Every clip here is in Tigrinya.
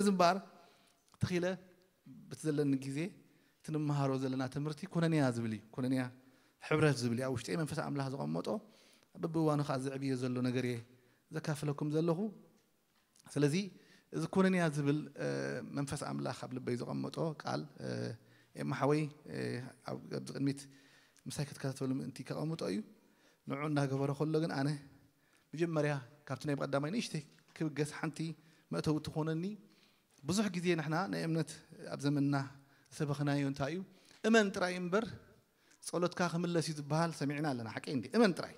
እዚ እምበኣር ትኺለ ብቲ ዘለኒ ግዜ እቲ ንመሃሮ ዘለና ትምህርቲ ኮነንያ ዝብል እዩ። ኮነንያ ሕብረት ዝብል እዩ። ኣብ ውሽጢ መንፈስ ኣምላኽ ዘቐመጦ በብእዋኑ ከዓ ዝዕብዮ ዘሎ ነገር እየ ዘካፍለኩም ዘለኹ። ስለዚ እዚ ኮነንያ ዝብል መንፈስ ኣምላኽ ኣብ ልበይ ዘቐመጦ ቃል፣ ኤማ ሓወይ፣ ኣብዚ ቅድሚት ምሳይ ክትከታተሉ ምእንቲ ከቐምጦ እዩ። ንዑ እናገበረ ከሎ ግን ኣነ መጀመርያ ካብቲ ናይ ቀዳማይ ንእሽተይ ክብገስ ሓንቲ መእተዊ ትኾነኒ። ብዙሕ ግዜ ንሕና ናይ እምነት ኣብ ዘመንና ዝሰበኽናዮ እንታይ እዩ? እመን ጥራይ እምበር ጸሎትካ ክምለስ እዩ ዝበሃል ሰሚዕና ኣለና። ሓቂ እንዲ እመን ጥራይ።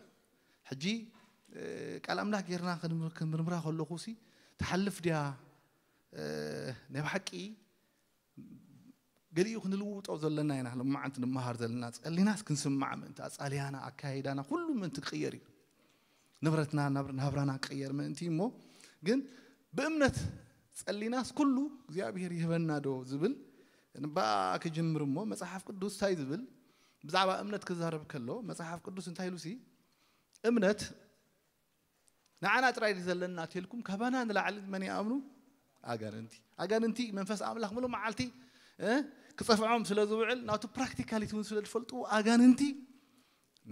ሕጂ ቃል ኣምላኽ ጌርና ክንምርምራ ከለኹ ሲ ትሓልፍ ድያ? ናይ ብሓቂ ገሊኡ ክንልውጦ ዘለና ኢና። ሎማዓንቲ ንመሃር ዘለና ጸሊናስ ክንስማዕ ምእንቲ ኣጻልያና ኣካይዳና ኩሉ ምእንቲ ክቕየር እዩ። ንብረትና ናብራና ክቕየር ምእንቲ እሞ ግን ብእምነት ጸሊናስ ኩሉ እግዚኣብሔር ይህበና ዶ ዝብል ንባ ክጅምር እሞ መጽሓፍ ቅዱስ እንታይ ዝብል ብዛዕባ እምነት ክዛረብ ከሎ መጽሓፍ ቅዱስ እንታይ ኢሉ ሲ እምነት ንዓና ጥራይ ዘለና ተልኩም ካባና ንላዕሊ መን ይኣምኑ ኣጋንንቲ ኣጋንንቲ መንፈስ ኣምላኽ ምሉ መዓልቲ ክጸፍዖም ስለ ዝውዕል ናቱ ፕራክቲካሊቲ እውን ስለ ዝፈልጡ ኣጋንንቲ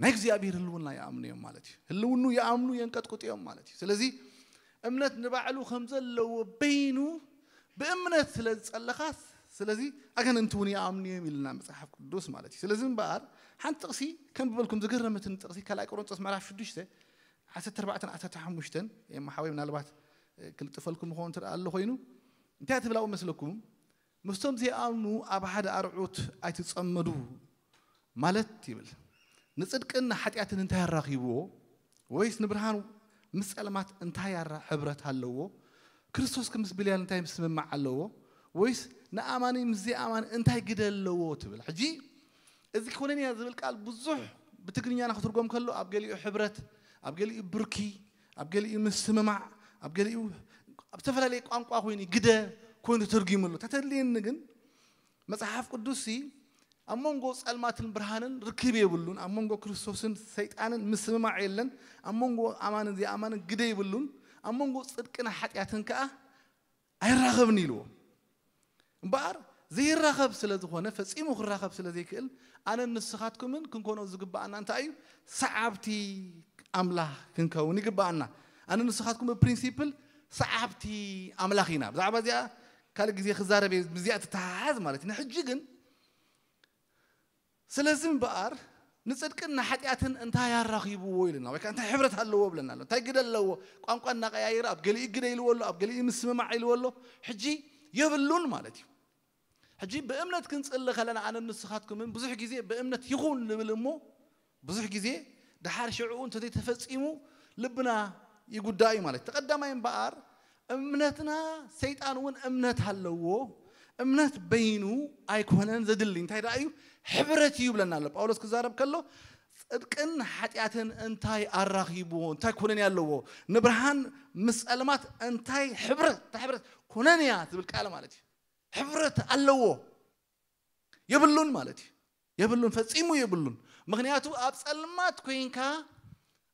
ናይ እግዚኣብሔር ህልውና ይኣምኑ እዮም ማለት እዩ። ህልውኑ ይኣምኑ የንቀጥቅጡ እዮም ማለት እዩ። ስለዚ እምነት ንባዕሉ ከም ዘለዎ በይኑ ብእምነት ስለ ዝጸለኻስ ስለዚ ኣጋንንቲ እውን ይኣምኑ እዮም ኢልና መጽሓፍ ቅዱስ ማለት እዩ። ስለዚ እምበኣር ሓንቲ ጥቕሲ ከም ብበልኩም ዝገረመትን ጥቕሲ ካልኣይ ቆሮንጦስ ምዕራፍ ሽዱሽተ ዓሰርተ ኣርባዕተን ዓሰርተ ሓሙሽተን የማሓወይ ምናልባት ክልጥፈልኩም ምኾኑ ትርኣ ኣሎ ኮይኑ እንታይ ትብላው መስለኩም? ምስቶም ዘይኣምኑ ኣብ ሓደ ኣርዑት ኣይትጸመዱ ማለት ይብል። ንጽድቅን ንሓጢኣትን እንታይ ኣራኺብዎ? ወይስ ንብርሃን ምስ ጸልማት እንታይ ኣራ ሕብረት ኣለዎ? ክርስቶስ ምስ ብልያል እንታይ ምስምማዕ ኣለዎ? ወይስ ንኣማኒ ምስ ዘይኣማኒ እንታይ ግደ ኣለዎ ትብል? ሕጂ እዚ ኮነንያ ዝብል ቃል ብዙሕ ብትግርኛና ክትርጎም ከሎ ኣብ ገሊኡ ሕብረት፣ ኣብ ገሊኡ ብርኪ፣ ኣብ ገሊኡ ምስምማዕ፣ ኣብ ገሊኡ ኣብ ዝተፈላለየ ቋንቋ ኮይኑ ግደ ኮይኑ ተተርጊሙ ኣሎ። ተተድልየኒ ግን መጽሓፍ ቅዱስ ኣብ መንጎ ጸልማትን ብርሃንን ርክብ የብሉን። ኣብ መንጎ ክርስቶስን ሰይጣንን ምስምማዕ የለን። ኣብ መንጎ ኣማንን ዘይኣማንን ግደ የብሉን። ኣብ መንጎ ጽድቅን ሓጢኣትን ከኣ ኣይራኸብን ኢልዎ። እምበኣር ዘይራኸብ ስለ ዝኾነ ፈጺሙ ክራኸብ ስለ ዘይክእል ኣነን ንስኻትኩምን ክንኮኖ ዝግባኣና እንታይ እዩ? ሰዓብቲ ኣምላኽ ክንከውን ይግባኣና። ኣነ ንስኻትኩም ብፕሪንሲፕል ሰዓብቲ ኣምላኽ ኢና። ብዛዕባ እዚኣ ካልእ ግዜ ክዛረብ እየ፣ ብዚኣ ትተሓሓዝ ማለት እዩ። ንሕጂ ግን ስለዚ እምበኣር ንጽድቅን ንሓጢኣትን እንታይ ኣራኺብዎ ኢልና ወይ ከዓ እንታይ ሕብረት ኣለዎ ብለና ኣሎ እንታይ ግደ ኣለዎ ቋንቋ እናቀያየረ ኣብ ገሊኡ ግደ ኢልዎ ኣሎ ኣብ ገሊኡ ምስምማዕ ኢልዎ ኣሎ። ሕጂ የብሉን ማለት እዩ። ሕጂ ብእምነት ክንጽሊ ከለና ኣነ ንስኻትኩምን ብዙሕ ግዜ ብእምነት ይኹን ንብል እሞ ብዙሕ ግዜ ደሓር ሽዕኡ እንተዘይተፈጺሙ ልብና ይጉዳእ እዩ ማለት እዩ። ተቐዳማይ እምበኣር እምነትና ሰይጣን እውን እምነት ኣለዎ። እምነት በይኑ ኣይኮነን ዘድሊ እንታይ ደኣ እዩ ሕብረት እዩ ይብለና ኣሎ ጳውሎስ ክዛረብ ከሎ ጽድቅን ሓጢኣትን እንታይ ኣራኺብዎ እንታይ ኮነን ኣለዎ ንብርሃን ምስ ጸልማት እንታይ ሕብረት እንታይ ሕብረት ኮነን እያ ዝብል ቃል ማለት እዩ። ሕብረት ኣለዎ የብሉን ማለት እዩ። የብሉን ፈጺሙ የብሉን። ምክንያቱ ኣብ ጸልማት ኮይንካ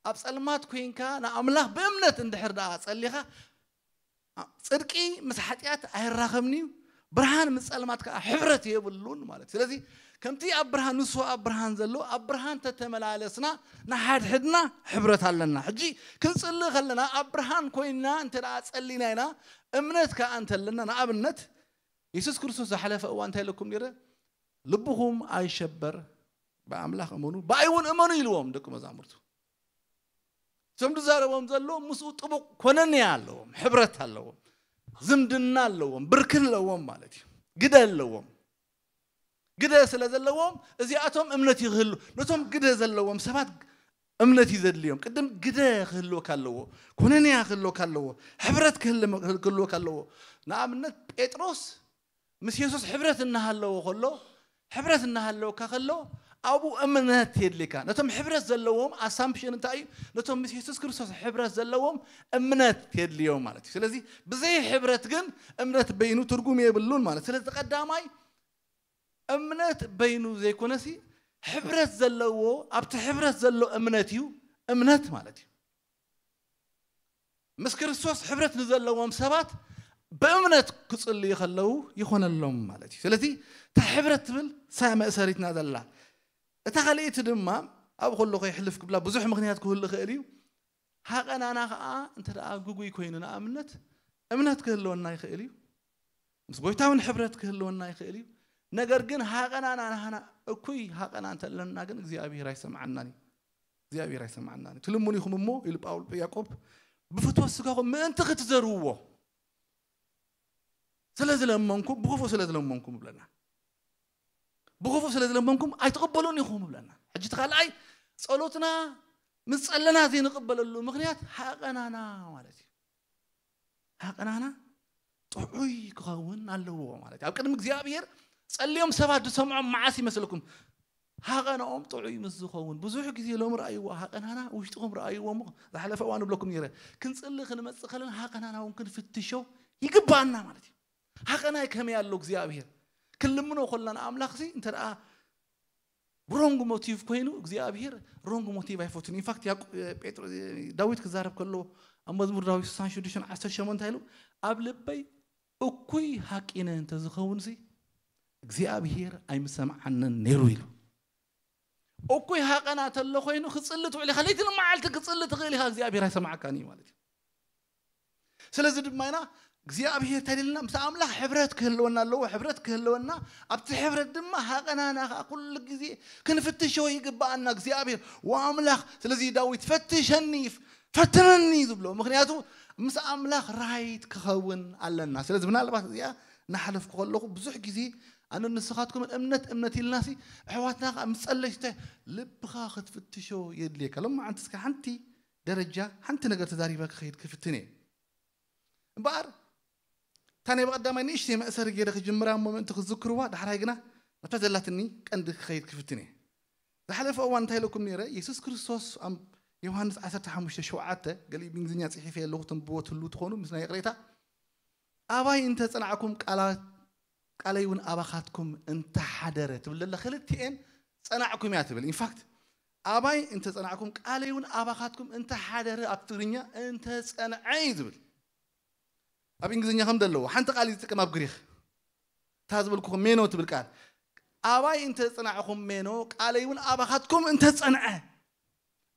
ኣብ ጸልማት ኮይንካ ንኣምላኽ ብእምነት እንድሕር ደኣ ጸሊኻ ጽድቂ ምስ ሓጢኣት ኣይራኸብን እዩ። ብርሃን ምስ ጸልማት ከዓ ሕብረት የብሉን ማለት እዩ። ስለዚ ከምቲ ኣብ ብርሃን ንሱ ኣብ ብርሃን ዘሎ ኣብ ብርሃን ተተመላለስና ንሓድሕድና ሕብረት ኣለና። ሕጂ ክንጽሊ ከለና ኣብ ብርሃን ኮይንና እንተ ደኣ ጸሊና ኢና እምነት ከዓ እንተለና ንኣብነት የሱስ ክርስቶስ ዝሓለፈ እዋን እንታይ ኢለኩም ነይረ? ልብኹም ኣይሸበር፣ ብኣምላኽ እመኑ፣ ብኣይ እውን እመኑ ኢልዎም ደቂ መዛሙርቱ። እቶም ዝዛረቦም ዘሎ ምስኡ ጥቡቕ ኮነንያ ኣለዎም፣ ሕብረት ኣለዎም፣ ዝምድና ኣለዎም፣ ብርኪ ኣለዎም ማለት እዩ። ግደ ኣለዎም። ግደ ስለ ዘለዎም እዚኣቶም እምነት እዩ ክህሉ ነቶም ግደ ዘለዎም ሰባት እምነት እዩ ዘድልዮም። ቅድም ግደ ክህልወካ ኣለዎ፣ ኮነንያ ክህልወካ ኣለዎ፣ ሕብረት ክህልወካ ኣለዎ። ንኣብነት ጴጥሮስ ምስ የሱስ ሕብረት እናሃለዎ ከሎ ሕብረት እናሃለወካ ከሎ ኣብኡ እምነት የድልካ። ነቶም ሕብረት ዘለዎም ኣሳምፕሽን እንታይ እዩ? ነቶም ምስ የሱስ ክርስቶስ ሕብረት ዘለዎም እምነት የድልዮም ማለት እዩ። ስለዚ ብዘይ ሕብረት ግን እምነት በይኑ ትርጉም የብሉን ማለት። ስለዚ ቀዳማይ እምነት በይኑ ዘይኮነሲ ሕብረት ዘለዎ ኣብቲ ሕብረት ዘሎ እምነት እዩ እምነት ማለት እዩ። ምስ ክርስቶስ ሕብረት ንዘለዎም ሰባት ብእምነት ክጽልዩ ከለዉ ይኾነሎም ማለት እዩ። ስለዚ እታ ሕብረት ትብል እሳ መእሰሪትና ዘላ። እታ ካልኣይቲ ድማ ኣብኡ ከለኹ ይሕልፍ ክብላ ብዙሕ ምኽንያት ክህሉ ይኽእል እዩ። ሃቐናና ኸዓ እንተ ደኣ ግጉይ ኮይኑ ንኣብነት እምነት ክህልወና ይኽእል እዩ። ምስ ጎይታ እውን ሕብረት ክህልወና ይኽእል እዩ። ነገር ግን ሃቐናና ናህና እኩይ ሃቐና እንተለና ግን እግዚኣብሔር ኣይሰምዓናን እዩ። እግዚኣብሔር ኣይሰምዓናን እዩ። ትልምኑ ኢኹም እሞ ኢሉ ጳውል ያዕቆብ ብፍትወት ስጋኹም ምእንቲ ክትዘርውዎ ስለ ዝለመንኩም ብክፉእ ስለ ዝለመንኩም ይብለና። ብክፉእ ስለ ዝለመንኩም ኣይትቕበሉን ኢኹም ይብለና። ሕጂ እቲ ካልኣይ ጸሎትና ምስ ጸለና ዘይንቕበለሉ ምኽንያት ሃቐናና ማለት እዩ። ሃቐናና ጥዑይ ክኸውን ኣለዎ ማለት እዩ። ኣብ ቅድሚ እግዚኣብሔር ጸልዮም ሰባት ዝሰምዖም መዓስ ይመስለኩም? ሃቐናኦም ጥዑይ ምስ ዝኸውን። ብዙሕ ግዜ ሎም ረኣይዎ ሃቐናና ውሽጥኹም ረኣይዎ እሞ ዝሓለፈ እዋን እብለኩም ነይረ። ክንጽሊ ክንመጽእ ከለና ሃቐናና እውን ክንፍትሾ ይግባኣና ማለት እዩ። ሃቐናይ ከመይ ኣሎ እግዚኣብሔር? ክንልምኖ ከለና ኣምላኽሲ እንተ ደኣ ሮንግ ሞቲቭ ኮይኑ እግዚኣብሔር ሮንግ ሞቲቭ ኣይፈቱን። ኢንፋክት ጴጥሮ ዳዊት ክዛረብ ከሎ ኣብ መዝሙር ዳዊት ስሳን ሽዱሽተን ዓሰርተ ሸሞንተ እንታይ ኢሉ? ኣብ ልበይ እኩይ ሃቂነ እንተዝኸውንሲ እግዚኣብሔር ኣይምሰምዓንን ነይሩ ኢሉ። እኩይ ሃቀና ተሎ ኮይኑ ክጽሊ ትውዕል ኢኻ። ለይትን መዓልቲ ክጽሊ ትኽእል ኢኻ፣ እግዚኣብሔር ኣይሰምዓካን እዩ ማለት እዩ። ስለዚ ድማ ኢና እግዚኣብሔር እንታይ ደልና? ምስ ኣምላኽ ሕብረት ክህልወና ኣለዎ። ሕብረት ክህልወና ኣብቲ ሕብረት ድማ ሃቀናና ከዓ ኩሉ ግዜ ክንፍትሾ ይግባኣና እግዚኣብሔር ወኣምላኽ። ስለዚ ዳዊት ፈትሸኒ ፈትነኒ ዝብሎ ምክንያቱ ምስ ኣምላኽ ራይት ክኸውን ኣለና። ስለዚ ምናልባት እዚኣ እናሓለፍኩ ከለኹ ብዙሕ ግዜ ኣነ ንስኻትኩምን እምነት እምነት ኢልናሲ ኣሕዋትና ከዓ ምስ ጸለይስተ ልብኻ ክትፍትሾ የድልየካ። ሎማዓንቲ እስከ ሓንቲ ደረጃ ሓንቲ ነገር ተዛሪበ ክኸይድ ክፍትን እየ። እምበኣር እታ ናይ ብቐዳማይ ንእሽተይ መእሰሪ ገይረ ክጅምራ እሞ ምእንቲ ክትዝክርዋ ዳሕራይ ግና ናብታ ዘላትኒ ቀንዲ ክኸይድ ክፍትን እየ። ዝሓለፈ እዋን እንታይ ኢለኩም ነይረ? የሱስ ክርስቶስ ኣብ ዮሃንስ ዓሰርተ ሓሙሽተ ሸውዓተ ገሊኡ ብእንግሊዝኛ ጽሒፈ ኣለኹ ተንብቦ ትህሉ ትኾኑ ምስ ናይ ይቕሬታ ኣባይ እንተ ጸናዕኩም ቃላት ቃለይ እውን ኣባኻትኩም እንተሓደረ ትብል ዘላ ክልቲኤን ጸናዕኩም እያ ትብል። ኢንፋክት ኣባይ እንተ ጸናዕኩም ቃለይ እውን ኣባኻትኩም እንተሓደረ ኣብ ትግርኛ እንተ ጸንዐ እዩ ዝብል። ኣብ እንግሊዝኛ ከም ዘለዎ ሓንቲ ቃል እዩ ዝጥቀም ኣብ ግሪክ እታ ዝበልኩኹም ሜኖ ትብል ቃል ኣባይ እንተ ጸናዕኹም ሜኖ ቃለይ እውን ኣባኻትኩም እንተ ጸንዐ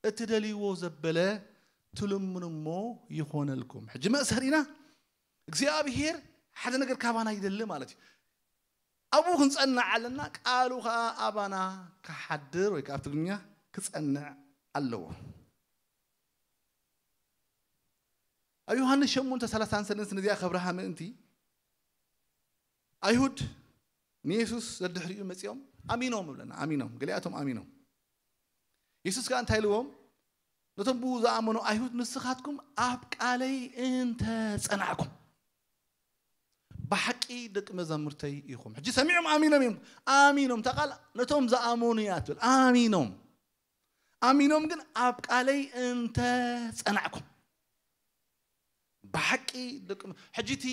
እትደልይዎ ዘበለ ትልምኑ እሞ ይኾነልኩም። ሕጂ መእሰሪና እግዚኣብሔር ሓደ ነገር ካባና ይደሊ ማለት እዩ። ኣብኡ ክንጸንዕ ኣለና፣ ቃሉ ኸዓ ኣባና ክሓድር ወይ ከዓ ኣብ ትግርኛ ክጸንዕ ኣለዎ። ኣብ ዮሃንስ ሸሞንተ ሰላሳን ሰለስተን ነዚኣ ከብርሃ ምእንቲ ኣይሁድ ንየሱስ ዘድሕሪኡ መጺኦም ኣሚኖም እብለና ኣሚኖም ገሊኣቶም ኣሚኖም። የሱስ ከዓ እንታይ ኢልዎም? ነቶም ብኡ ዝኣመኑ ኣይሁድ ንስኻትኩም ኣብ ቃለይ እንተ ጸናዕኩም ብሓቂ ደቂ መዛሙርተይ ኢኹም። ሕጂ ሰሚዖም ኣሚኖም እዮም። ኣሚኖም እታ ቃል ነቶም ዝኣመኑ እያ ትብል። ኣሚኖም ኣሚኖም ግን ኣብ ቃለይ እንተ ጸናዕኩም ብሓቂ ደቂ ሕጂ እቲ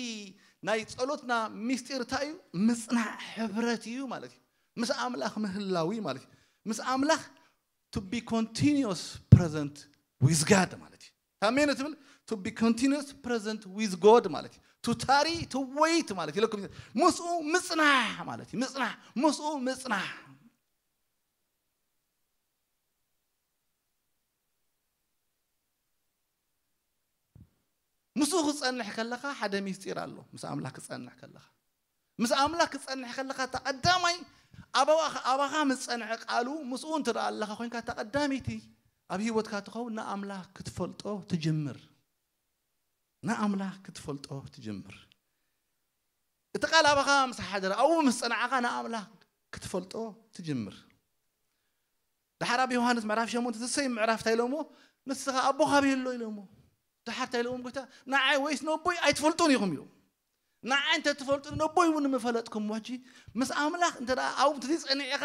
ናይ ጸሎትና ሚስጢር እንታይ እዩ? ምጽናዕ ሕብረት እዩ ማለት እዩ። ምስ ኣምላኽ ምህላው እዩ ማለት እዩ። ምስ ኣምላኽ to be continuous present with God ማለት እዩ። ታሜን ትብል to be continuous present with God ማለት እዩ። To tarry to wait ማለት ኢለኩም ምስኡ ምጽናሕ ማለት እዩ። ምጽናሕ ምስኡ ምጽናሕ ምስኡ ክጸንሕ ከለኻ ሓደ ሚስጢር ኣሎ። ምስ ኣምላኽ ክጸንሕ ከለኻ ምስ ኣምላኽ ክጸንሕ ከለኻ እታ ቀዳማይ ኣባኻ ምስ ጸንዐ ቃሉ ምስኡ እንተ ደኣ ኣለኻ ኮይንካ እታ ቀዳመይቲ ኣብ ህይወትካ ትኸውን ንኣምላኽ ክትፈልጦ ትጅምር። ንኣምላኽ ክትፈልጦ ትጅምር። እቲ ቃል ኣባኻ ምስ ሓደረ ኣብኡ ምስ ጸናዕኻ ንኣምላኽ ክትፈልጦ ትጅምር። ድሓር ኣብ ዮሃንስ ምዕራፍ ሸሞንተ ዝሰይ ምዕራፍ እንታይ ኢሎሞ ንስኻ ኣቦኻ ኣበይ ኣሎ ኢሎሞ። ድሓር እንታይ ኢሎሞ ጎይታ ንዓይ ወይስ ነቦይ ኣይትፈልጡን ኢኹም ኢሎም። ንዓይ እንተ ትፈልጡ ነቦይ እውን ምፈለጥኩም ሕጂ ምስ ኣምላኽ እንተ ኣብኡ እንተዘይጸኒዕኻ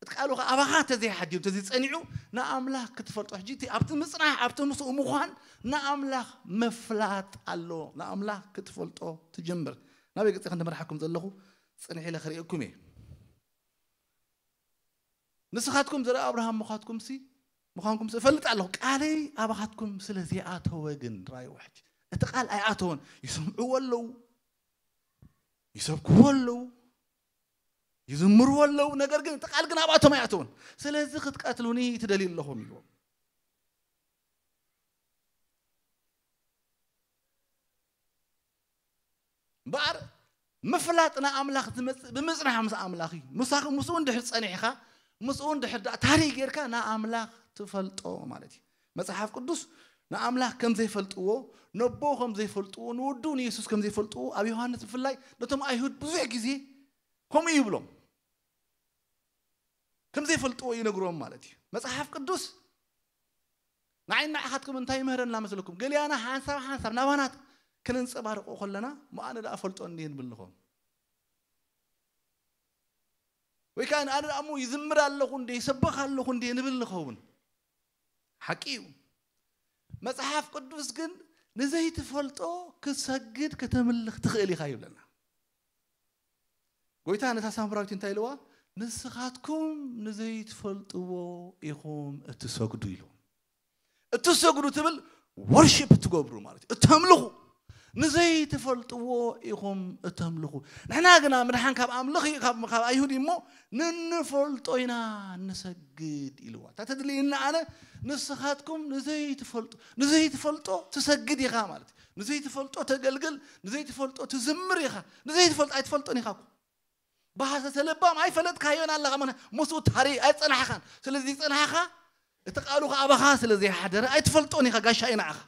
እቲ ቃሉ ኣባኻ እንተዘይሓዲሩ እንተዘይጸኒዑ ንኣምላኽ ክትፈልጦ ሕጂ ኣብቲ ምጽናሕ ኣብቲ ምስኡ ምዃን ንኣምላኽ ምፍላጥ ኣሎ። ንኣምላኽ ክትፈልጦ ትጅምር። ናበይ ገጽ ከም ዝመርሓኩም ዘለኹ ጽንሕ ኢለ ክርእየኩም እየ። ንስኻትኩም ዘርኢ ኣብርሃም ምዃትኩም ሲ ምዃንኩም ሲ እፈልጥ ኣለኹ። ቃለይ ኣባኻትኩም ስለ ዘይኣተወ ግን ራእይዎ ሕጂ እቲ ቃል ኣይኣተወን። ይሰምዕዎ ኣለዉ ይሰብክዎ ኣለዉ፣ ይዝምርዎ ኣለዉ። ነገር ግን እቲ ቃል ግን ኣብኣቶም ኣይኣተውን። ስለዚ ክትቀትሉኒ ትደልዩ ኣለኹም ኢልዎም። እምበኣር ምፍላጥ ንኣምላኽ ዝመጽእ ብምጽናሕ ምስ ኣምላኽ እዩ። ምሳኽ ምስኡ እንድሕር ጸኒሕኻ፣ ምስኡ እንድሕር ደኣ ታሪኽ ጌርካ ንኣምላኽ ትፈልጦ ማለት እዩ። መጽሓፍ ቅዱስ ንኣምላኽ ከም ዘይፈልጥዎ፣ ነቦ ከም ዘይፈልጥዎ፣ ንወዱ ንየሱስ ከም ዘይፈልጥዎ ኣብ ዮሃንስ ብፍላይ ነቶም ኣይሁድ ብዙሕ ግዜ ከምኡ ይብሎም። ከም ዘይፈልጥዎ ይነግሮም ማለት እዩ። መጽሓፍ ቅዱስ ንዓይ ንዓኻትኩም እንታይ ይምህረና መስለኩም? ገሊኣና ሓንሳብ ሓንሳብ ናባናት ከነንጸባርቆ ከለና፣ "እሞ ኣነ ደኣ ፈልጦ እንድየ" ንብል ንኸውን። ወይ ከኣ "ኣነ ደኣ እሞ ይዝምር ኣለኹ እንድየ፣ ይሰብኽ ኣለኹ እንድየ" ንብል ንኸውን። ሓቂ እዩ። መጽሓፍ ቅዱስ ግን "ንዘይትፈልጦ ክትሰግድ ከተምልኽ ትኽእል ኢኻ" ይብለና። ጎይታ ነታ ሳምራዊት እንታይ ኢልዋ? "ንስኻትኩም ንዘይትፈልጥዎ ኢኹም እትሰግዱ" ኢሉ። "እትሰግዱ" ትብል ወርሺፕ እትገብሩ ማለት እዩ፣ እተምልኹ። "ንዘይትፈልጥዎ ኢኹም እተምልኹ"። ንሕና ግና ምድሓን ካብ ኣምልኽ እዩ፣ ካብ፣ ካብ ኣይሁድ እዩ እሞ፣ ንንፈልጦ ኢና ንሰግድ ኢልዋ። እታ ተድልየና ኣነ፣ ንስኻትኩም ንዘይትፈልጡ፣ ንዘይትፈልጦ ትሰግድ ኢኻ ማለት እዩ። ንዘይትፈልጦ ተገልግል፣ ንዘይትፈልጦ ትዝምር ኢኻ። ንዘይትፈልጦ ኣይትፈልጦን ኢኻ እኮ። ብሃሰሰ ለባም ኣይፈለጥካዮን ኣለኻ፣ ምኽንያቱ ምስኡ ታሪ ኣይጸናሕኻን። ስለዚ ጸናሕኻ፣ እቲ ቃሉ ከኣ ኣባኻ ስለ ዘይሓደረ ኣይትፈልጦን ኢኻ፣ ጋሻ እዩ ንዓኻ።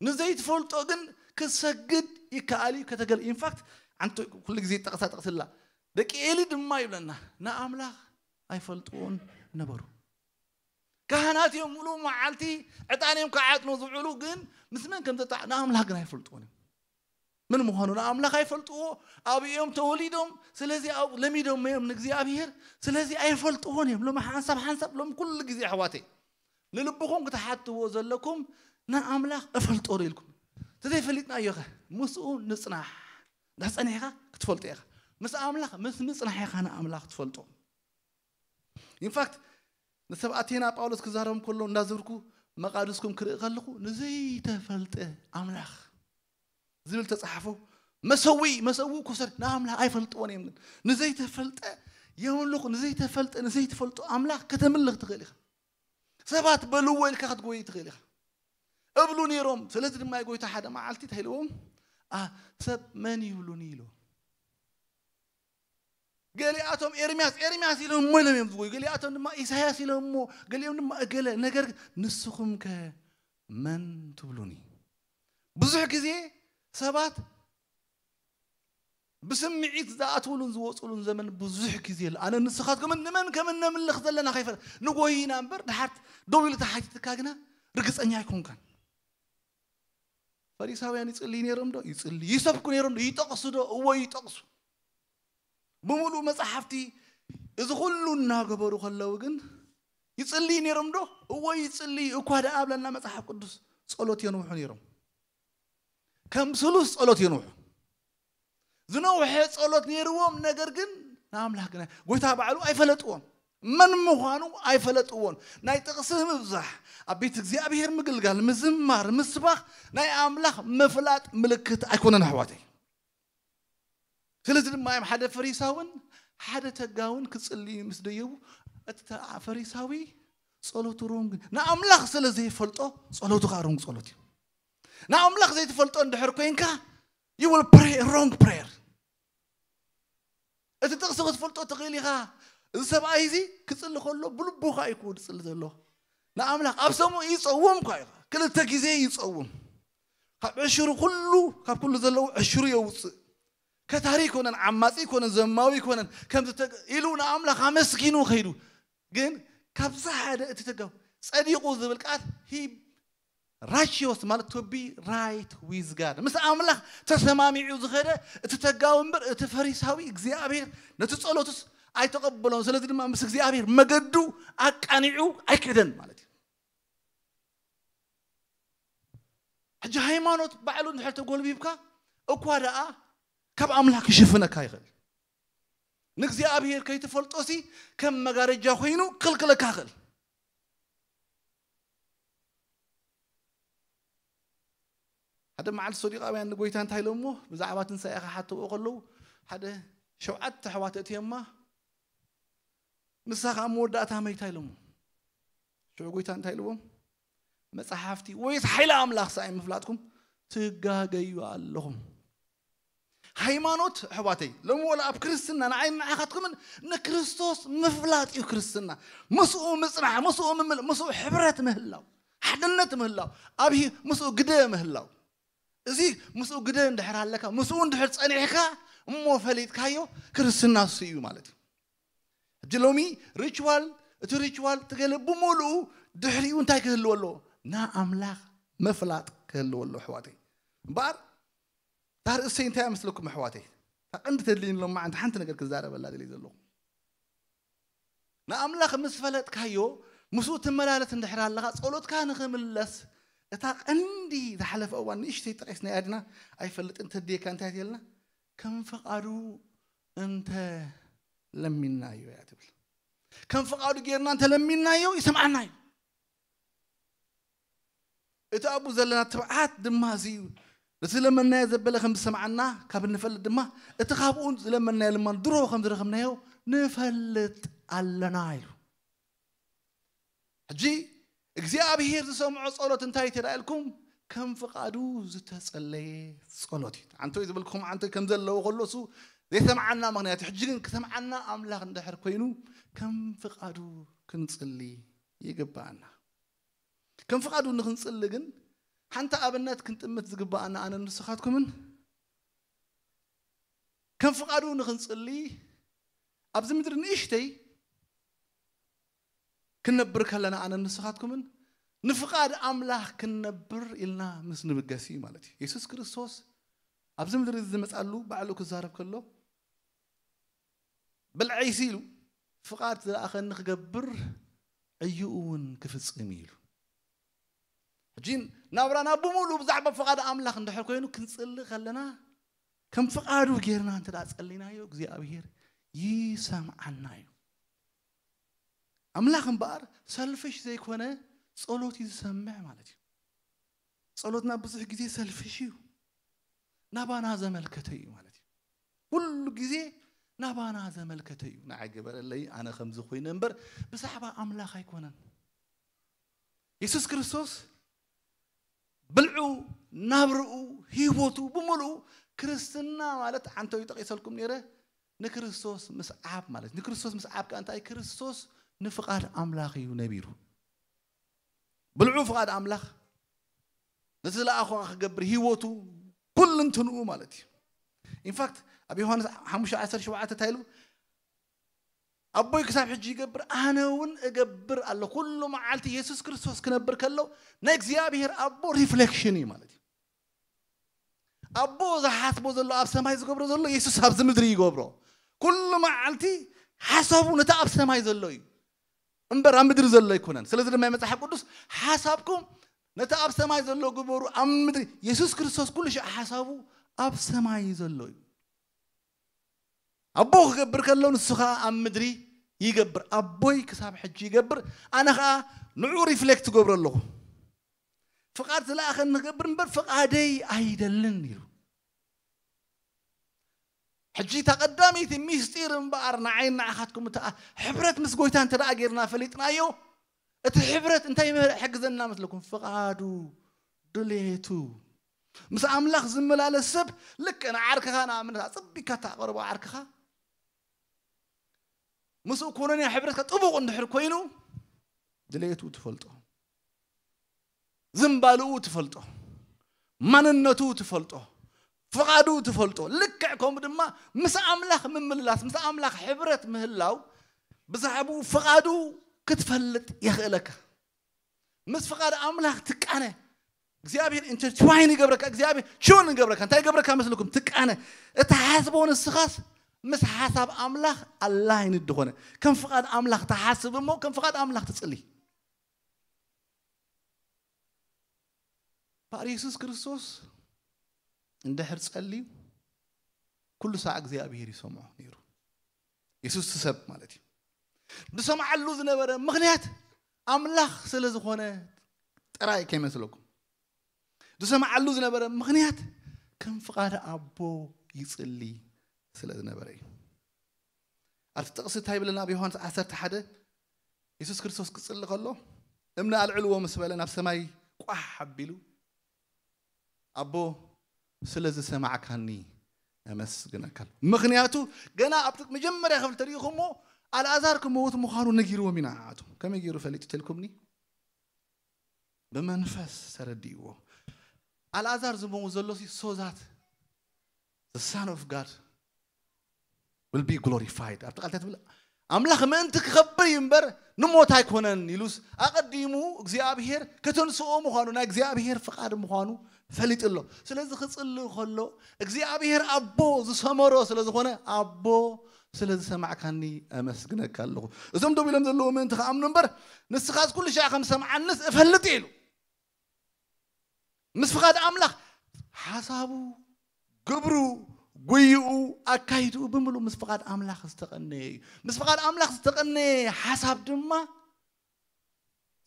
ንዘይትፈልጦ ግን ክትሰግድ ይከኣል እዩ፣ ከተገል-፣ ኢንፋክት፣ ዓንቱ ኩሉ ግዜ ጠቕሳ ጠቕስላ። ደቂ ኤሊ ድማ ይብለና፣ ንኣምላኽ ኣይፈልጥዎን ነበሩ። ካህናት እዮም፣ ሙሉእ መዓልቲ ዕጣን እዮም ክዓጥኑ ዝውዕሉ፣ ግን ምስ መን ከም ዘጣዕ-፣ ንኣምላኽ ግን ኣይፈልጥዎን እዮም። ምን ምዃኑ ንኣምላኽ ኣይፈልጥዎ፣ ኣብኡ እዮም ተወሊዶም፣ ስለዚ ኣብኡ ለሚዶም እዮም ንእግዚኣብሔር፣ ስለዚ ኣይፈልጥዎን እዮም። ሎሚ ሓንሳብ ሓንሳብ፣ ሎሚ ኩሉ ግዜ ኣሕዋተይ፣ ንልብኹም ክትሓትዎ ዘለኩም፣ ንኣምላኽ እፈልጦ ዶ ኢልኩም? ተዘይፈሊጥናዮ ኸ? ምስኡ ንጽናሕ። እንድሕር ጸኒሕካ ክትፈልጦ ኢኻ። ምስ ኣምላኽ፣ ምስ ምጽናሕ ኢኻ ንኣምላኽ ትፈልጦ። ኢንፋክት፣ ንሰብ ኣቴና ጳውሎስ ክዛረቦም ከሎ እንዳዘርኩ መቓድስኩም ክርኢ ከለኹ፣ "ንዘይተፈልጠ ኣምላኽ" ዝብል ተጻሕፎ፣ መሰዊ፣ መሰዊ ኮሰር ንኣምላኽ ኣይፈልጥዎን እዮም። ግን ንዘይተፈልጠ የምልኹ፣ ንዘይተፈልጠ፣ ንዘይትፈልጦ ኣምላኽ ከተምልኽ ትኽእል ኢኻ። ሰባት በልዎ ኢልካ ክትጎይ ትኽእል ኢኻ። እብሉ ነይሮም። ስለዚ ድማ ጎይታ ሓደ መዓልቲ እንታይ ኢልዎም? "ኣ፣ ሰብ መን ይብሉኒ?" ኢልዎም። ገሊኣቶም ኤርምያስ፣ ኤርምያስ ኢሎም እሞ ኢሎም እዮም ዝጎዩ። ገሊኣቶም ድማ ኢሳያስ ኢሎም እሞ፣ ገሊኦም ድማ እገለ። ነገር ግን ንስኹም ከ መን ትብሉኒ? ብዙሕ ግዜ ሰባት ብስምዒት ዝኣትውሉን ዝወፅሉን ዘመን ብዙሕ ግዜ ኣሎ። ኣነ ንስኻትኩምን ንመን ከም እነምልኽ ዘለና ከይፈለ ንጎይ ኢና እምበር፣ ድሓር ደው ኢሉ ተሓቲትካ ግና ርግፀኛ ኣይኮንካን። ፈሪሳውያን ይጽልዩ ነይሮም ዶ? ይጽልዩ። ይሰብኩ ነይሮም ዶ? ይጠቕሱ ዶ? እዎ ይጠቕሱ። ብምሉእ መጻሕፍቲ እዚ ኩሉ እናገበሩ ከለዉ ግን ይጽልዩ ነይሮም ዶ? እዎ ይጽልዩ። እኳ ደኣ ኣብለና መጽሓፍ ቅዱስ ጸሎት የንውሑ ነይሮም። ከም ስሉስ ጸሎት የንውሑ። ዝነውሐ ጸሎት ነይርዎም፣ ነገር ግን ንኣምላኽ ግን ጎይታ ባዕሉ ኣይፈለጥዎን። መን ምዃኑ ኣይፈለጥዎን። ናይ ጥቕሲ ምብዛሕ፣ ኣብ ቤት እግዚኣብሔር ምግልጋል፣ ምዝማር፣ ምስባኽ ናይ ኣምላኽ ምፍላጥ ምልክት ኣይኮነን ኣሕዋተይ። ስለዚ ድማ እዮም ሓደ ፈሪሳውን ሓደ ተጋውን ክጽልዩ ምስ ደየቡ፣ እቲ ተ-፣ ፈሪሳዊ ጸሎቱ ሮንግ፣ ንኣምላኽ ስለ ዘይፈልጦ ጸሎቱ ከኣ ሮንግ ጸሎት እዩ። ንኣምላኽ ዘይትፈልጦ እንድሕር ኮይንካ፣ you will pray wrong prayer። እቲ ጥቕሲ ክትፈልጦ ትኽእል ኢኻ። እዚ ሰብኣይ እዚ ክጽሊ ከሎ ብልቡ ኸኣ እዩ ክጽሊ ዘሎ። ንኣምላኽ ኣብ ሰሙን ይጸውም እኳ እዩ። ክልተ ግዜ ይጸውም። ካብ ዕሽሩ ኩሉ፣ ካብ ኩሉ ዘለዎ ዕሽሩ የውጽእ። ከታሪ ኣይኮነን፣ ዓማጺ ኣይኮነን፣ ዘማዊ ኣይኮነን። ከምዚ ተገ-፣ ኢሉ ንኣምላኽ ኣመስጊኑ ከይዱ። ግን ካብዛ ሓደ እቲ ተጋው ጸዲቑ ዝብል ቃል ሂ ራይቸስ ማለት to be right with God፣ ምስ ኣምላኽ ተሰማሚዑ ዝኸደ እቲ ተጋው እምበር እቲ ፈሪሳዊ እግዚኣብሔር ነቲ ጸሎቱስ ኣይተቐበሎን። ስለዚ ድማ ምስ እግዚኣብሔር መገዱ ኣቃኒዑ ኣይከደን ማለት እዩ። ሕጂ ሃይማኖት ባዕሉ እንድሕር ተጎልቢብካ እኳ ደኣ ካብ ኣምላኽ ክሽፍነካ ይኽእል። ንእግዚኣብሔር ከይትፈልጦሲ ከም መጋረጃ ኮይኑ ክልክለካ ይኽእል። ሓደ መዓልቲ ሰዱቃውያን ንጎይታ እንታይ ኢሎሞ? ብዛዕባ ትንሳኤ ክሓተዎ ከለዉ ሓደ ሸውዓተ ኣሕዋት እትየማ ንሳ ከዓ መወዳእታ መይታ ኢሎሞ። ሽዑ ጎይታ እንታይ ኢልዎም? መጽሓፍቲ ወይስ ሓይሊ ኣምላኽ ሰኣይ ምፍላጥኩም ትጋገዩ ኣለኹም። ሃይማኖት ኣሕዋተይ ሎሚ ወላ ኣብ ክርስትና ንዓይ ንዓኻትኩምን ንክርስቶስ ምፍላጥ እዩ ክርስትና። ምስኡ ምጽናሕ፣ ምስኡ ምምል፣ ምስኡ ሕብረት ምህላው፣ ሓድነት ምህላው፣ ኣብ ሂ- ምስኡ ግደ ምህላው። እዚ ምስኡ ግደ እንድሕር ኣለካ፣ ምስኡ እንድሕር ጸኒሕካ እሞ ፈሊጥካዮ ክርስትና እሱ እዩ ማለት እዩ። ሕጂ ሎሚ ሪችዋል፣ እቲ ሪችዋል ትገለ ብምሉኡ ድሕሪኡ እንታይ ክህልዎ ኣለዎ? ንኣምላኽ ምፍላጥ ክህልዎ ኣለዎ ኣሕዋተይ። እምበኣር እታ ርእሰይ እንታይ እያ መስለኩም ኣሕዋተይ? እታ ቀንዲ ተድልይኒ ሎም መዓንቲ ሓንቲ ነገር ክዛረበላ ደልየ ዘለኹ። ንኣምላኽ ምስ ፈለጥካዮ ምስኡ ትመላለስ እንድሕር ኣለኻ ጸሎትካ ንኽምለስ እታ ቀንዲ ዝሓለፈ እዋን ንእሽተይ ጠቂስናያ ድና ኣይፈልጥን። ተድልየካ እንታይ ትብለና? ከም ፍቓዱ እንተ ለሚናዮ እያ ትብል። ከም ፍቓዱ ጌርና እንተ ለሚናዮ ይሰምዓና እዩ። እቲ ኣብኡ ዘለና ትብዓት ድማ እዚ እዩ። እቲ ዝለመናዮ ዘበለ ከም ዝሰምዓና ካብ እንፈልጥ ድማ እቲ ካብኡ ዝለመናዮ ልማን ድሮ ከም ዝረኸብናዮ ንፈልጥ ኣለና ኢሉ። ሕጂ እግዚኣብሔር ዝሰምዖ ጸሎት እንታይ ተዳ ኢልኩም? ከም ፍቓዱ ዝተጸለየ ጸሎት እዩ። ዓንቶይ ዝብልኩም ዓንቶይ ከም ዘለዎ ከሎ እሱ ዘይሰምዓና ምኽንያት እዩ። ሕጂ ግን ክሰምዓና ኣምላኽ እንድሕር ኮይኑ ከም ፍቓዱ ክንጽሊ ይግባኣና። ከም ፍቓዱ ንኽንጽሊ ግን ሓንቲ ኣብነት ክንጥምት ዝግባኣና ኣነ ንስኻትኩምን ከም ፍቓዱ ንኽንጽሊ ኣብዚ ምድሪ ንእሽተይ ክንነብር ከለና ኣነ ንስኻትኩምን ንፍቓድ ኣምላኽ ክንነብር ኢልና ምስ ንብገስ እዩ ማለት እዩ። የሱስ ክርስቶስ ኣብዚ ምድሪ እዚ ዝመጻሉ ባዕሉ ክዛረብ ከሎ ብልዐይሲ ኢሉ ፍቓድ ዝለኣኸኒ ክገብር ዕይኡ እውን ክፍጽም እዩ ኢሉ። ሕጂ ናብራና ብምሉእ ብዛዕባ ፍቓድ ኣምላኽ እንድሕር ኮይኑ ክንጽሊ ከለና ከም ፍቓዱ ጌርና እንተ ደኣ ጸሊናዮ እግዚኣብሔር ይሰምዓና እዩ። ኣምላኽ እምበኣር ሰልፊሽ ዘይኮነ ጸሎት እዩ ዝሰምዕ ማለት እዩ። ጸሎትና ብዙሕ ግዜ ሰልፊሽ እዩ፣ ናባና ዘመልከተ እዩ ማለት እዩ። ኩሉ ግዜ ናባና ዘመልከተ እዩ። ንዓይ ገበረለይ፣ ኣነ ከምዚ ኮይነ እምበር ብዛዕባ ኣምላኽ ኣይኮነን። የሱስ ክርስቶስ ብልዑ፣ ናብርኡ፣ ህይወቱ ብምልኡ ክርስትና ማለት ዓንተው ይጠቂሰልኩም ነይረ። ንክርስቶስ ምስዓብ ማለት ንክርስቶስ ምስዓብ ከኣ እንታይ? ክርስቶስ ንፍቓድ ኣምላኽ እዩ ነቢሩ። ብልዑ ፍቓድ ኣምላኽ ነቲ ዝለኣኾ ክገብር ህይወቱ ኩልንትንኡ ማለት እዩ። ኢንፋክት ኣብ ዮሃንስ ሓሙሽተ ዓሰርተ ሸውዓተ እንታይ ኢሉ? ኣቦይ ክሳብ ሕጂ ይገብር ኣነ እውን እገብር ኣሎ። ኩሉ መዓልቲ የሱስ ክርስቶስ ክነብር ከሎ ናይ እግዚኣብሔር ኣቦ ሪፍሌክሽን እዩ ማለት እዩ። ኣቦ ዝሓስቦ ዘሎ ኣብ ሰማይ ዝገብሮ ዘሎ የሱስ ኣብዚ ምድሪ ይገብሮ። ኩሉ መዓልቲ ሓሳቡ ነቲ ኣብ ሰማይ ዘሎ እዩ እምበር ኣብ ምድሪ ዘሎ ኣይኮነን። ስለዚ ድማ መጽሓፍ ቅዱስ ሓሳብኩም ነቲ ኣብ ሰማይ ዘሎ ግበሩ፣ ኣብ ምድሪ የሱስ ክርስቶስ ኩሉ ሻዕ ሓሳቡ ኣብ ሰማይ ዘሎ እዩ። ኣቦ ክገብር ከሎ ንሱ ኸዓ ኣብ ምድሪ ይገብር። ኣቦይ ክሳብ ሕጂ ይገብር፣ ኣነ ኸዓ ንዑ ሪፍሌክት ትገብሮ ኣለኹ። ፍቓድ ዝለኣኸኒ ክገብር እምበር ፍቓደይ ኣይደልን ኢሉ። ሕጂ እታ ቀዳመይቲ ሚስጢር እምበኣር ንዓይ ንዓኻትኩም እታ ሕብረት ምስ ጎይታ እንተ ደኣ ጌርና ፈሊጥናዮ፣ እቲ ሕብረት እንታይ ይሕግዘና መስለኩም? ፍቓዱ፣ ድሌቱ። ምስ ኣምላኽ ዝመላለስ ሰብ ልክዕ ንዓርክኻ ንኣብነት ኣጸቢካ እታ ኣቐርቦ ዓርክኻ ምስኡ ኮኖንያ ሕብረትካ ጥቡቕ እንድሕር ኮይኑ ድሌቱ ትፈልጦ፣ ዝምባልኡ ትፈልጦ፣ ማንነቱ ትፈልጦ፣ ፍቓዱ ትፈልጦ። ልክዕ ከምኡ ድማ ምስ ኣምላኽ ምምልላስ፣ ምስ ኣምላኽ ሕብረት ምህላው ብዛዕባኡ ፍቓዱ ክትፈልጥ የኽእለካ። ምስ ፍቓድ ኣምላኽ ትቃነ። እግዚኣብሔር ኢንተርትዋይን ይገብረካ፣ እግዚኣብሔር ቹን ይገብረካ። እንታይ ይገብረካ መስልኩም? ትቃነ። እትሓስቦ ንስኻስ ምስ ሓሳብ ኣምላኽ ኣላይን እንድኾነ ከም ፍቓድ ኣምላኽ ትሓስብ እሞ ከም ፍቓድ ኣምላኽ ትጽሊ። እምበኣር የሱስ ክርስቶስ እንድሕር ጸልዩ ኩሉ ሳዕ እግዚኣብሔር ይሰምዖ ነይሩ። የሱስ እቲ ሰብ ማለት እዩ። ዝሰምዓሉ ዝነበረ ምኽንያት ኣምላኽ ስለ ዝኾነ ጥራይ ከይመስለኩም። ዝሰምዓሉ ዝነበረ ምኽንያት ከም ፍቓድ ኣቦ ይጽሊ ስለ ዝነበረ እዩ። ኣብቲ ጥቕሲ እንታይ ይብለና? ኣብ ዮሃንስ ዓሰርተ ሓደ የሱስ ክርስቶስ ክጽሊ ከሎ፣ "እምኒ ኣልዕልዎ" ምስ በለ፣ ናብ ሰማይ ቋሕ ኣቢሉ፣ "ኣቦ፣ ስለ ዝሰማዕካኒ ኣመስግነካ ኣለኹ። ምኽንያቱ ገና ኣብ መጀመርያ ክፍሊ ተሪኢኹሞ፣ ኣልኣዛር ክመውት ምዃኑ ነጊርዎም ኢና ንዓቱ። ከመይ ገይሩ ፈሊጡ ተልኩምኒ? ብመንፈስ ተረዲእዎ። ኣልኣዛር ዝመውት ዘሎ ሲ so that the Son of God will be glorified." ኣብቲ ቃል እንታይ ትብል? ኣምላኽ ምእንቲ ክኸብር እዩ እምበር ንሞት ኣይኮነን ኢሉስ፣ ኣቐዲሙ እግዚኣብሔር ከተንስኦ ምዃኑ፣ ናይ እግዚኣብሔር ፍቓድ ምዃኑ ፈሊጡ ኣሎ። ስለዚ ክጽሊ ከሎ እግዚኣብሔር ኣቦ ዝሰመሮ ስለ ዝኾነ፣ "ኣቦ፣ ስለ ዝሰማዕካኒ ኣመስግነካ ኣለኹ። እዞም ደው ኢሎም ዘለዉ ምእንቲ ክኣምኑ እምበር፣ ንስኻስ ኩሉ ሻዕ ከም ሰምዓንስ እፈልጥ" ኢሉ። ምስ ፍቓድ ኣምላኽ ሓሳቡ፣ ግብሩ፣ ጉይኡ፣ ኣካይድኡ ብምሉእ ምስ ፍቓድ ኣምላኽ ዝተቐነየ እዩ። ምስ ፍቓድ ኣምላኽ ዝተቐነየ ሓሳብ ድማ፣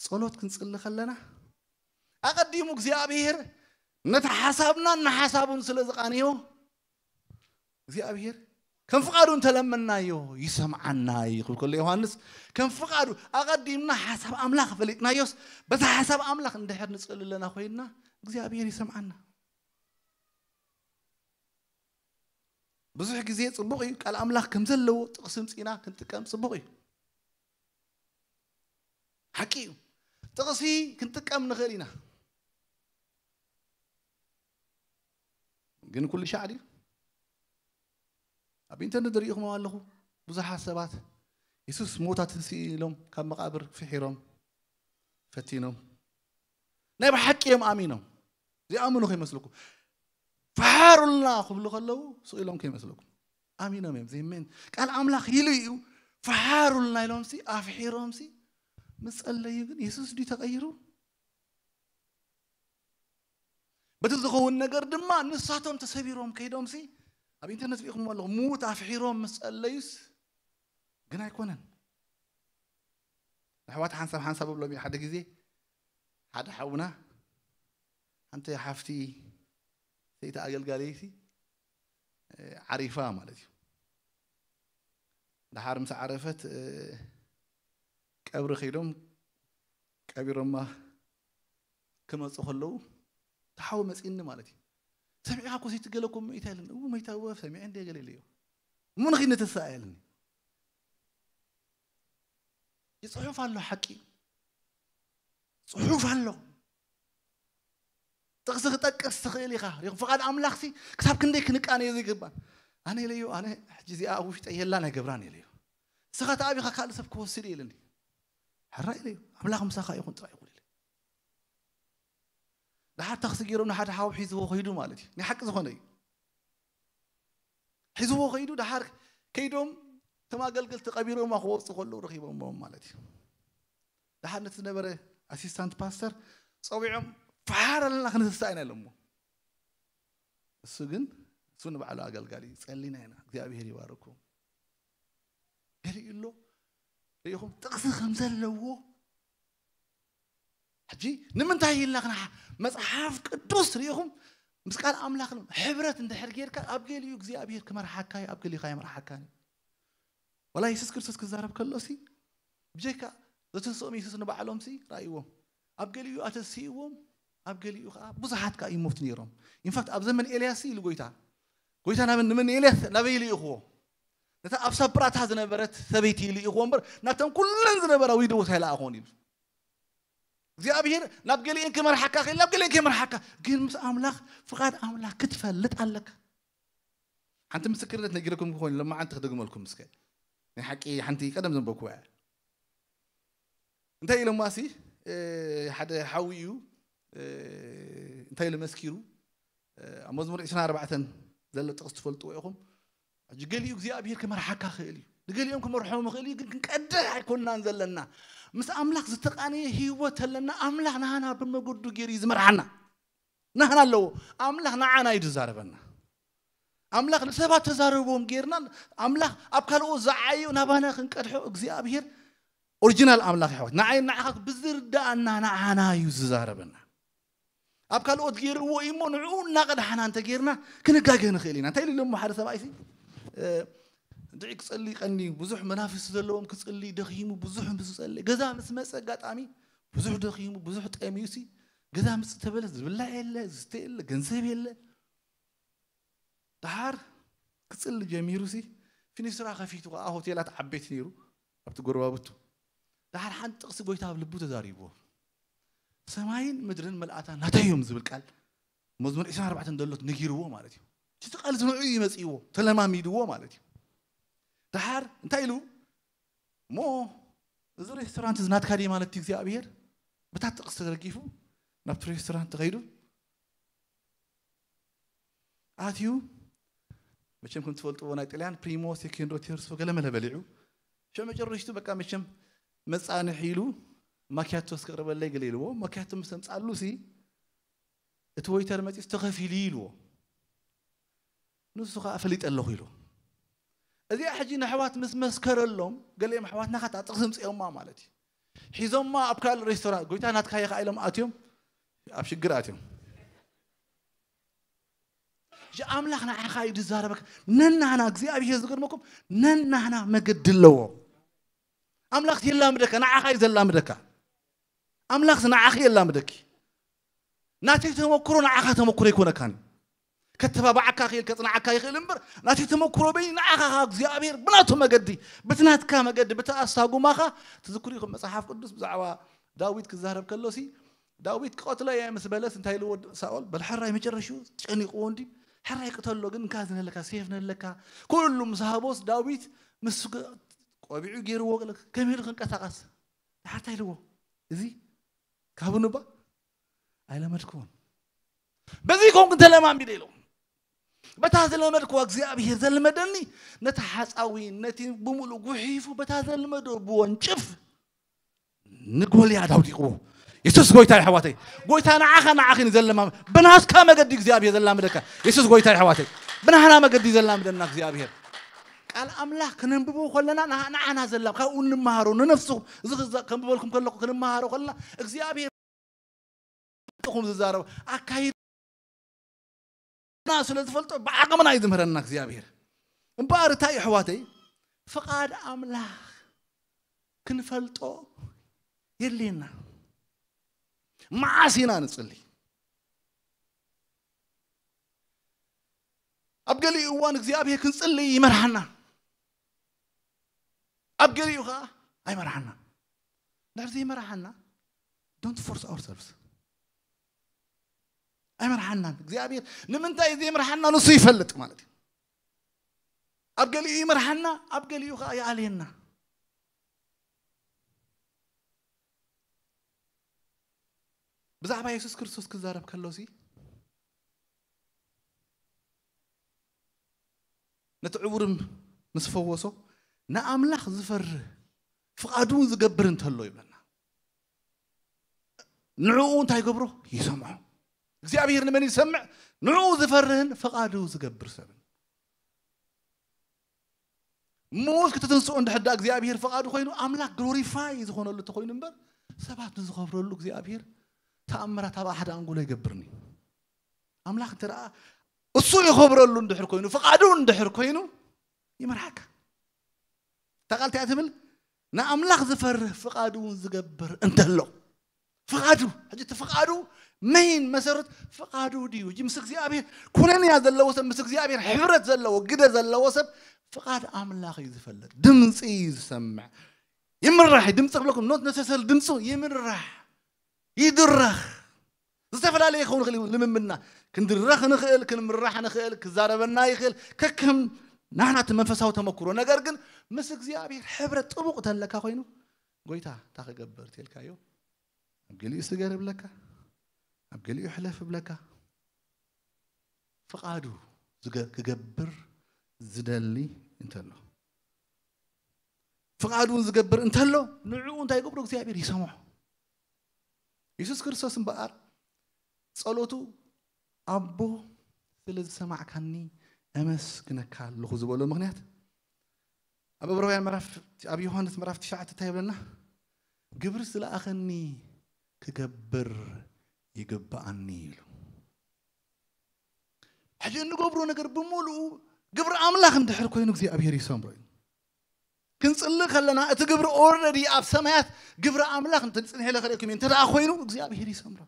ጸሎት ክንጽሊ ከለና፣ ኣቐዲሙ እግዚኣብሔር ነቲ ሓሳብናን ንሓሳቡን ስለ ዝቓነዮ፣ እግዚኣብሔር ከም ፍቓዱ እንተለመናዮ ይሰምዓና እዩ ክብል ከሎ ዮሃንስ፣ ከም ፍቓዱ ኣቐዲምና ሓሳብ ኣምላኽ ፈሊጥናዮስ፣ በቲ ሓሳብ ኣምላኽ እንድሕር ንጽሊ ኣለና ኮይንና፣ እግዚኣብሔር ይሰምዓና። ብዙሕ ግዜ ጽቡቕ እዩ፣ ቃል ኣምላኽ ከም ዘለዎ ጥቕሲ ምጺና ክንጥቀም ጽቡቕ እዩ። ሓቂ እዩ። ጥቕሲ ክንጥቀም ንኽእል ኢና። ግን ኩሉ ሻዕ ድዩ? ኣብ ኢንተርነት ሪኢኹም ኣለኹ። ብዙሓት ሰባት የሱስ ሞታ ትንስኡ ኢሎም ካብ መቓብር ፍሒሮም ፈቲኖም። ናይ ብሓቂ እዮም ኣሚኖም። ዘይኣምኑ ከይመስልኩም። ፈሓሩልና ክብሉ ከለዉ ስቕ ኢሎም ከይመስልኩም። ኣሚኖም እዮም። ዘይመን ቃል ኣምላኽ ኢሉ እዩ። ፈሓሩልና ኢሎምሲ፣ ኣፍሒሮምሲ፣ ምስ ጸለዩ ግን የሱስ ድዩ ተቐይሩ? በቲ ዝኸውን ነገር ድማ ንሳቶም ተሰቢሮም ከይዶምሲ፣ ኣብ ኢንተርነት ሪኢኹም ኣለኹም። ምዉት ኣፍሒሮም ምስ ጸለዩስ ግን ኣይኮነን። ኣሕዋት ሓንሳብ ሓንሳብ እብሎም እዩ። ሓደ ግዜ ሓደ ሓውና ሓንቲ ሓፍቲ ሰይቲ ኣገልጋለይቲ፣ እ፣ ዓሪፋ ማለት እዩ። ደሓር ምስ ዓረፈት፣ እ፣ ቀብሪ ከይዶም ቀቢሮማ ክመጹ ከለዉ፣ ተሓው መጺኒ ማለት እዩ። "ሰሚዕካ እኮ ሰይቲ ገለ እኮ መይታ" ኢለኒ። "እው መይታ እወ ሰሚዐ እንደ" ገለ ኢለዮ። "እሞ ንኺድ ንትንሳእ" ኢለኒ። ይጽሑፍ ኣሎ፣ ሓቂ እዩ። ጽሑፍ ኣሎ። ጥቕሲ ክጠቅስ ትኽእል ኢኻ። ሪኹም ፍቓድ ኣምላኽሲ ክሳብ ክንደይ ክንቃነዮ ዘይግባን። ኣነ ኢለዮ፣ ኣነ ሕጂ እዚኣ ኣብ ውሽጠይ የላን ኣይገብራን ኢለዮ። ንስኻ ተኣቢኻ ካልእ ሰብ ክወስድ እየ ኢለኒ። ሕራይ ኢለዮ፣ ኣምላኽ ምሳኻ ይኹን ጥራይ ይኹን ኢለ። ደሓር ታክሲ ገይሮም ንሓደ ሓው ሒዝዎ ከይዱ ማለት እዩ። ናይ ሓቂ ዝኾነ እዩ። ሒዝዎ ከይዱ፣ ደሓር ከይዶም እቶም ኣገልገልቲ ቀቢሮማ ክወፁ ከለዉ ረኺቦሞም ማለት እዩ። ደሓር ነቲ ዝነበረ ኣሲስታንት ፓስተር ፀዊዖም፣ "ፈሓር ኣለና ክንስሳ ኢና" ኢሎሞ። እሱ ግን፣ እሱ ንባዕሉ ኣገልጋሊ እዩ። "ጸሊና ኢና፣ እግዚኣብሔር ይባርኩም" ገሊኡ ኣሎ። ርኢኹም ጥቕሲ ከም ዘለዎ። ሕጂ ንምንታይ ኢልና ክንሓ-፣ መጽሓፍ ቅዱስ ርኢኹም ምስ ቃል ኣምላኽ ሕብረት እንድሕር ጌርካ፣ ኣብ ገሊኡ እግዚኣብሔር ክመርሓካ እዩ፣ ኣብ ገሊኡ ከይመርሓካን እዩ። ወላ የሱስ ክርስቶስ ክዛረብ ከሎሲ፣ ብጀካ ዘተንስኦም የሱስ ንባዕሎምሲ ረኣይዎም። ኣብ ገሊኡ ኣተንስእዎም፣ ኣብ ገሊኡ ከኣ ብዙሓት ከኣ ይሞቱ ነይሮም። ኢንፋክት ኣብ ዘመን ኤልያስሲ ኢሉ ጎይታ፣ ጎይታ ናብ፣ ንመን? ንኤልያስ ናበይ ልኢኽዎ? ነታ ኣብ ሳፕራታ ዝነበረት ሰበይቲ ልኢኽዎ እምበር፣ ናተን ኩለን ዝነበራ ዊዶውስ ኣይለኣኽዎን ኢሉ። እግዚኣብሔር ናብ ገሊኤን ክመርሓካ ክእል፣ ናብ ገሊኤን ከይመርሓካ፣ ግን ምስ ኣምላኽ፣ ፍቓድ ኣምላኽ ክትፈልጥ ኣለካ። ሓንቲ ምስክርነት ነጊረኩም ክኾን፣ ሎማዓንቲ ክደግመልኩም እስከ። ናይ ሓቂ ሓንቲ ቀደም ዘንበብኩዋ እያ። እንታይ ኢሎማሲ፣ እ፣ ሓደ ሓዊ እዩ፣ እ፣ እንታይ ኢሉ መስኪሩ፣ እ፣ ኣብ መዝሙር ዕስራን ኣርባዕተን ዘሎ ጥቕሲ ትፈልጥዎ ኢኹም። ሕጂ ገሊኡ እግዚኣብሔር ክመርሓካ ክእል እዩ። ንገሊኦም ክመርሖም ይኽእል እዩ፣ ግን ክንቀድሕ ኣይኮንናን ዘለና። ምስ ኣምላኽ ዝተቓነየ ህይወት ኣለና። ኣምላኽ ንሃና ብመገዱ ገይሩ እዩ ዝመርሓና። ናህና ኣለዎ። ኣምላኽ ንዓና እዩ ዝዛረበና። ኣምላኽ ንሰባት ተዛረቦም ጌርና፣ ኣምላኽ ኣብ ካልኦት ዝዓዮ ናባና ክንቀድሖ እግዚኣብሔር ኦሪጂናል ኣምላኽ ይሕወት። ንዓይ ንዓኻ ብዝርዳኣና ንዓና እዩ ዝዛረበና። ኣብ ካልኦት ገይርዎ እዩ እሞ ንዕኡ እናቐዳሕና እንተገይርና ክንጋገ ንኽእል ኢና። እንታይ ኢሉ ኢሎሞ ሓደ ሰብኣይ ሲ? እ፣ እንድዒ ክጸሊ ቀንዩ፣ ብዙሕ መናፍስቲ ዘለዎም ክጸሊ ደኺሙ፣ ብዙሕ ምስ ጸለ፣ ገዛ ምስ መጸ ኣጋጣሚ ብዙሕ ደኺሙ፣ ብዙሕ ጠምዩ ሲ፣ ገዛ ምስ ተበለ ዝብላዕ የለ፣ ዝስተ የለ፣ ገንዘብ የለ። ደሓር ክጽሊ ጀሚሩ ሲ፣ ፊኒስትራ ከፊቱ ከኣ ሆቴላት ዓበይቲ ነይሩ ኣብቲ ጎረባብቱ። ደሓር ሓንቲ ጥቕሲ ጎይታ ኣብ ልቡ ተዛሪብዎ። "ሰማይን ምድርን መልኣታ ናተይ እዮም" ዝብል ቃል መዝሙር ዕስራን ኣርባዕተን ደሎት ነጊርዎ ማለት እዩ። እቲ ቃል እዚ ንዕኡ እዩ መጺእዎ፣ ተለማሚድዎ ማለት እዩ። ደሓር እንታይ ኢሉ? "እሞ እዚ ሬስቶራንት እዚ ናትካ ድዩ ማለት እዩ እግዚኣብሔር?" ብታ ጥቕሲ ተደጊፉ ናብቲ ሬስቶራንት ተኸይዱ ኣትዩ። መቸም ከም ትፈልጥዎ ናይ ጥልያን ፕሪሞ፣ ሴኮንዶ፣ ቴርሶ ገለመለ በሊዑ። ሸ መጨረሽቱ በቃ መቸም መጻንሒ ኢሉ ማኪያቶ እስከ ቅርበለይ ገለ ኢልዎ። ማኪያቶ ምስ ኣምጻሉ ሲ እቲ ወይተር መጺኡ "ተኸፊሉ" ኢልዎ። ንሱ ከኣ "ፈሊጠ ኣለኹ" ኢሉ። እዚኣ ሕጂ ንኣሕዋት ምስ መስከረሎም፣ ገሊኦም ኣሕዋትና ከኣ እታ ጥቕሲ ኣምጺኦማ ማለት እዩ። ሒዞማ ኣብ ካልእ ሬስቶራንት፣ "ጎይታ ናትካ እየ" ከኣ ኢሎም ኣትዮም፣ ኣብ ሽግር ኣትዮም። እዚ ኣምላኽ ንዓኻ እዩ ዝዛረበካ። ነናህና እግዚኣብሔር ዝገርመኩም ነናህና መገዲ ኣለዎ። ኣምላኽ የላምደካ፣ ንዓኻ እዩ ዘላምደካ። ኣምላኽ ንዓኺ የላምደኪ። ናተይ ተመክሮ ንዓኻ ተመክሮ ኣይኮነካን። ከተባብዓካ ይኽእል፣ ከጽንዓካ ይኽእል እምበር፣ ናተይ ተመክሮ በይኒ ንዓኻ ካብ እግዚኣብሔር ብናቱ መገዲ፣ ብቲ ናትካ መገዲ፣ ብቲ ኣሳጉማኻ ትዝክሩ ኢኹም። መጽሓፍ ቅዱስ ብዛዕባ ዳዊት ክዛረብ ከሎ ሲ፣ ዳዊት ክቐትሎ እየ ምስ በለስ እንታይ ኢልዎ ሳኦል? በል ሕራይ መጨረሽኡ ጨኒቕዎ እንዲ፣ ሕራይ ቅተሎ ግን እንካ ዝነለካ፣ ሴፍ ነለካ፣ ኩሉ ምስ ሃቦስ ዳዊት ምስ ግ-፣ ቆቢዑ ገይርዎ፣ ከመይ ኢሉ ክንቀሳቐስ? ድሓር እንታይ ኢልዎ? እዚ ካብ ንባ ኣይለመድክዎን። በዚ ኮንኩ ተለማሚደ ኢሉ። በታ ዝለመድክዋ እግዚኣብሔር ዘልመደኒ፣ ነቲ ሓጻዊ፣ ነቲ ብምሉእ ጉሒፉ፣ በታ ዘልመዶ ብወንጭፍ ንጎልያድ ኣውዲቕዎ። የሱስ ጎይታ እዩ፣ ኣሕዋተይ። ጎይታ ንዓኻ ንዓኺን እዩ ዘላምድ። ብናትካ መገዲ እግዚኣብሔር ዘላምደካ። የሱስ ጎይታ እዩ፣ ኣሕዋተይ። ብናህና መገዲ ዘላምደና እግዚኣብሔር። ቃል ኣምላኽ ክነንብቦ ከለና ንዓ-፣ ንዓና ዘላም-፣ ካብኡ እንመሃሮ፣ ንነፍስኹም፣ እዚ ክዛ-፣ ከንብበልኩም ከለኹ ክንመሃሮ ከለና እግዚኣብሔር ንኹም ዝዛረብ ኣካይድና ስለ ዝፈልጦ ብዓቕምና እዩ ዝምህረና እግዚኣብሔር። እምበኣር እንታይ እዩ ኣሕዋተይ፣ ፍቓድ ኣምላኽ ክንፈልጦ የድልየና። መዓስ ኢና ንጽሊ? ኣብ ገሊኡ እዋን እግዚኣብሔር ክንጽሊ ይመርሓና፣ ኣብ ገሊኡ ኸዓ ኣይመርሓና። እንድሕር ዘይመርሓና፣ don't force ourselves። ኣይመርሓናን እግዚኣብሔር። ንምንታይ ዘይመርሓና ንሱ ይፈልጥ ማለት እዩ። ኣብ ገሊኡ ይመርሓና፣ ኣብ ገሊኡ ኸዓ ይኣልየና። ብዛዕባ የሱስ ክርስቶስ ክዛረብ ከሎ ሲ፣ ነቲ ዕውር ምስ ፈወሶ፣ ንኣምላኽ ዝፈርህ ፍቓዱ እውን ዝገብር እንተሎ ይብለና። ንዕኡ እንታይ ይገብሮ? ይሰምዖ። እግዚኣብሔር ንመን ይሰምዕ? ንዕኡ ዝፈርህን ፍቓዱ ዝገብር ሰብን። ሙት ክትትንስኡ እንድሕር ዳ እግዚኣብሔር ፍቓዱ ኮይኑ፣ ኣምላኽ ግሎሪፋይ ዝኾነሉ እንተኾይኑ እምበር፣ ሰባት ንዝኸብረሉ እግዚኣብሔር ተኣምራት ኣብ ሓደ ኣንጎሎ ይገብርኒ። ኣምላኽ እንተ ደኣ እሱ ይኸብረሉ እንድሕር ኮይኑ፣ ፍቓዱ እንድሕር ኮይኑ፣ ይመርሓካ። እታ ቃል እንታይ እያ ትብል? ንኣምላኽ ዝፈርህ ፍቓዱ እውን ዝገብር እንተሎ። ፍቓዱ፣ ሕጂ እቲ ፍቓዱ መይን መሰረት ፍቓዱ ድዩ? ሕጂ ምስ እግዚኣብሔር ኩነንያ ዘለዎ ሰብ፣ ምስ እግዚኣብሔር ሕብረት ዘለዎ፣ ግደ ዘለዎ ሰብ ፍቓድ ኣምላኽ እዩ ዝፈልጥ። ድምፂ እዩ ዝሰምዕ። ይምራሕ እዩ። ድምፂ ክብለኩም፣ not necessarily ድምፁ ይምራሕ፣ ይድረኽ። ዝተፈላለየ ክኸውን ይኽእል እዩ ልምምድና። ክንድረኽ ንኽእል፣ ክንምራሕ ንኽእል፣ ክዛረበና ይኽእል። ከከም ናህና እቲ መንፈሳዊ ተመክሮ። ነገር ግን ምስ እግዚኣብሔር ሕብረት ጥቡቕ ተለካ ኮይኑ፣ ጎይታ፣ እንታይ ክገብር? ተልካዮ፣ ኣብ ገሊኡ ስገር እብለካ፣ ኣብ ገሊኡ ሕለፍ እብለካ። ፍቓዱ ዝገ-፣ ክገብር ዝደሊ እንተሎ፣ ፍቓዱ እውን ዝገብር እንተሎ፣ ንዕኡ እንታይ ይገብሮ? እግዚኣብሔር ይሰምዖ። የሱስ ክርስቶስ እምበኣር ጸሎቱ፣ "ኣቦ፣ ስለ ዝሰማዕካኒ ኣመስግነካ ኣለኹ" ዝበሎ ምኽንያት፣ ኣብ ዕብራውያን ምዕራፍ፣ ኣብ ዮሃንስ ምዕራፍ ትሽዓተ እንታይ ይብለና? "ግብሪ ዝለኣኸኒ ክገብር ይግብኣኒ ኢሉ። ሕጂ እንገብሮ ነገር ብምሉኡ ግብሪ ኣምላኽ እንድሕር ኮይኑ እግዚኣብሔር ይሰምሮ እዩ። ክንጽሊ ከለና እቲ ግብሪ ኦረዲ ኣብ ሰማያት ግብሪ ኣምላኽ እንተ ጽንሕ ኢለ ከርእየኩም እየ እንተ ደኣ ኮይኑ እግዚኣብሔር ይሰምሮ።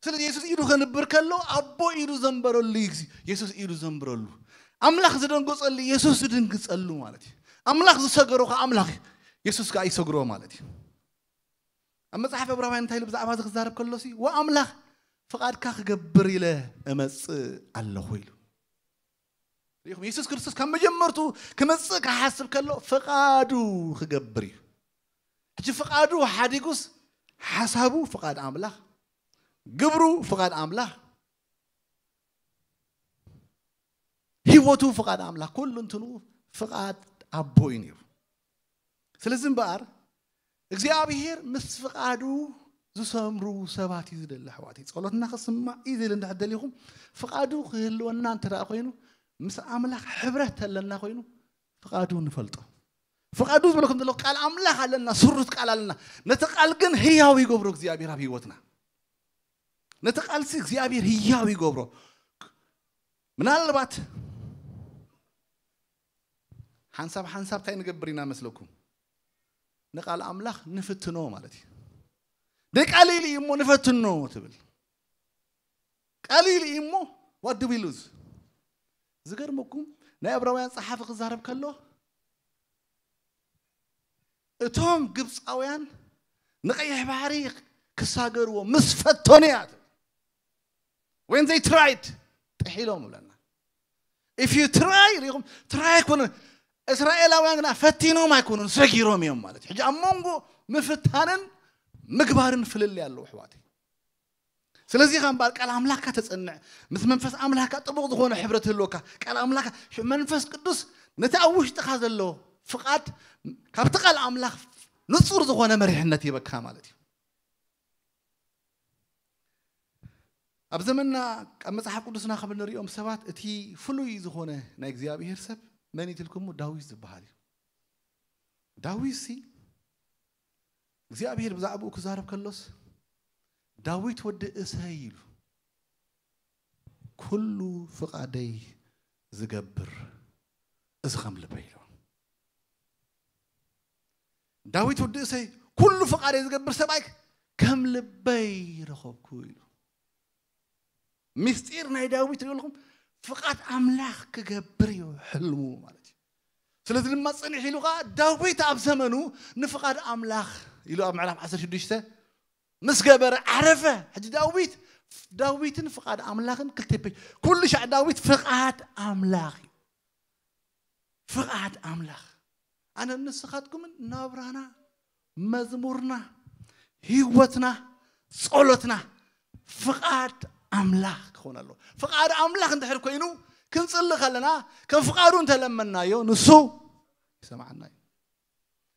ስለዚ የሱስ ኢዱ ከንብር ከሎ ኣቦ ኢዱ ዘንበረሉ እዩ። የሱስ ኢዱ ዘንብረሉ ኣምላኽ ዝደንገጸሉ የሱስ ዝድንግጸሉ ማለት እዩ። ኣምላኽ ዝሰገሮ ከ ኣምላኽ የሱስ ከኣ ይሰግሮ ማለት እዩ። ኣብ መጽሓፍ ዕብራውያን እንታይ ኢሉ ብዛዕባ እዚ ክዛረብ ከሎ ሲ ወኣምላኽ ፍቓድካ ክገብር ኢለ እመጽእ ኣለኹ ኢሉ። ሪኢኹም የሱስ ክርስቶስ ካብ መጀመርቱ ክመጽእ ክሓስብ ከሎ ፍቓዱ ክገብር እዩ። ሕጂ ፍቓዱ ሓዲጉስ ሓሳቡ ፍቓድ ኣምላኽ፣ ግብሩ ፍቓድ ኣምላኽ፣ ህይወቱ ፍቓድ ኣምላኽ፣ ኩሉ እንትንኡ ፍቓድ ኣቦ እዩ ነይሩ። ስለዚ እምበኣር እግዚኣብሔር ምስ ፍቓዱ ዝሰምሩ ሰባት እዩ ዝደሊ። ኣሕዋተይ ጸሎትና ክስማዕ እዩ ዝብል እንድሕር ደሊኹም ፍቓዱ ክህልወና እንተ ደኣ ኮይኑ ምስ ኣምላኽ ሕብረት ተለና ኮይኑ ፍቓዱ ንፈልጦ። ፍቓዱ ዝበለኩም ዘለኹ ቃል ኣምላኽ ኣለና፣ ስሩት ቃል ኣለና። ነቲ ቃል ግን ህያው ይገብሮ እግዚኣብሔር ኣብ ህይወትና። ነቲ ቃልሲ እግዚኣብሔር ህያው ይገብሮ። ምናልባት ሓንሳብ ሓንሳብ እንታይ ንገብር ኢና መስለኩም? ንቃል ኣምላኽ ንፍትኖ ማለት እዩ። ደቃሊል እዩ እሞ ንፈትኖ ትብል። ቃሊል እዩ እሞ what do we lose? ዝገርመኩም ናይ ዕብራውያን ጸሓፊ ክዛረብ ከሎ እቶም ግብፃውያን ንቀይሕ ባሕሪ ክሳገርዎ ምስ ፈተኑ እያ ትብል። When they tried ጥሒሎም ብለና። If you try ሪኹም try ኣይኮነ እስራኤላውያን ግና ፈቲኖም ኣይኮኑን ሰጊሮም እዮም ማለት እዩ። ሕጂ ኣብ መንጎ ምፍታንን ምግባርን ፍልልይ ኣለዎ ኣሕዋተይ። ስለዚ ኻ እምበኣር ቃል ኣምላኽካ ተጸንዕ ምስ መንፈስ ኣምላኽካ ጥቡቕ ዝኾነ ሕብረት ህልወካ ቃል ኣምላኽካ መንፈስ ቅዱስ ነቲ ኣብ ውሽጥኻ ዘሎ ፍቓድ ካብቲ ቃል ኣምላኽ ንጹር ዝኾነ መሪሕነት ይበካ ማለት እዩ። ኣብ ዘመንና ኣብ መጽሓፍ ቅዱስና ከም እንሪኦም ሰባት እቲ ፍሉይ ዝኾነ ናይ እግዚኣብሔር ሰብ መን እዩ ትልኩሙ? ዳዊት ዝበሃል እዩ። ዳዊት ሲ እግዚኣብሔር ብዛዕባኡ ክዛረብ ከሎስ ዳዊት ወዲ እሰይ ኢሉ ኩሉ ፍቓደይ ዝገብር እዚ ከም ልበይ ኢሉ። ዳዊት ወዲ እሰይ ኩሉ ፍቓደይ ዝገብር ሰብኣይ ከም ልበይ ረኸብኩ ኢሉ። ምስጢር ናይ ዳዊት ሪእልኩም ፍቓድ ኣምላኽ ክገብር እዩ ሕልሙ ማለት እዩ። ስለዚ ድማ ጽንሕ ኢሉ ከዓ ዳዊት ኣብ ዘመኑ ንፍቓድ ኣምላኽ ኢሉ ኣብ ምዕራፍ ዓሰርተ ሽዱሽተ ምስ ገበረ ዓረፈ። ሕጂ ዳዊት ዳዊትን ፍቓድ ኣምላኽን ክልተ ፔጅ ኩሉ ሻዕ ዳዊት ፍቓድ ኣምላኽ እዩ። ፍቓድ ኣምላኽ ኣነ ንስኻትኩምን ናብራና መዝሙርና ህይወትና ጸሎትና ፍቓድ ኣምላኽ ክኾን ኣለዎ። ፍቓድ ኣምላኽ እንድሕር ኮይኑ ክንጽሊ ከለና ከም ፍቓዱ እንተለመናዮ ንሱ ይሰማዓና እዩ።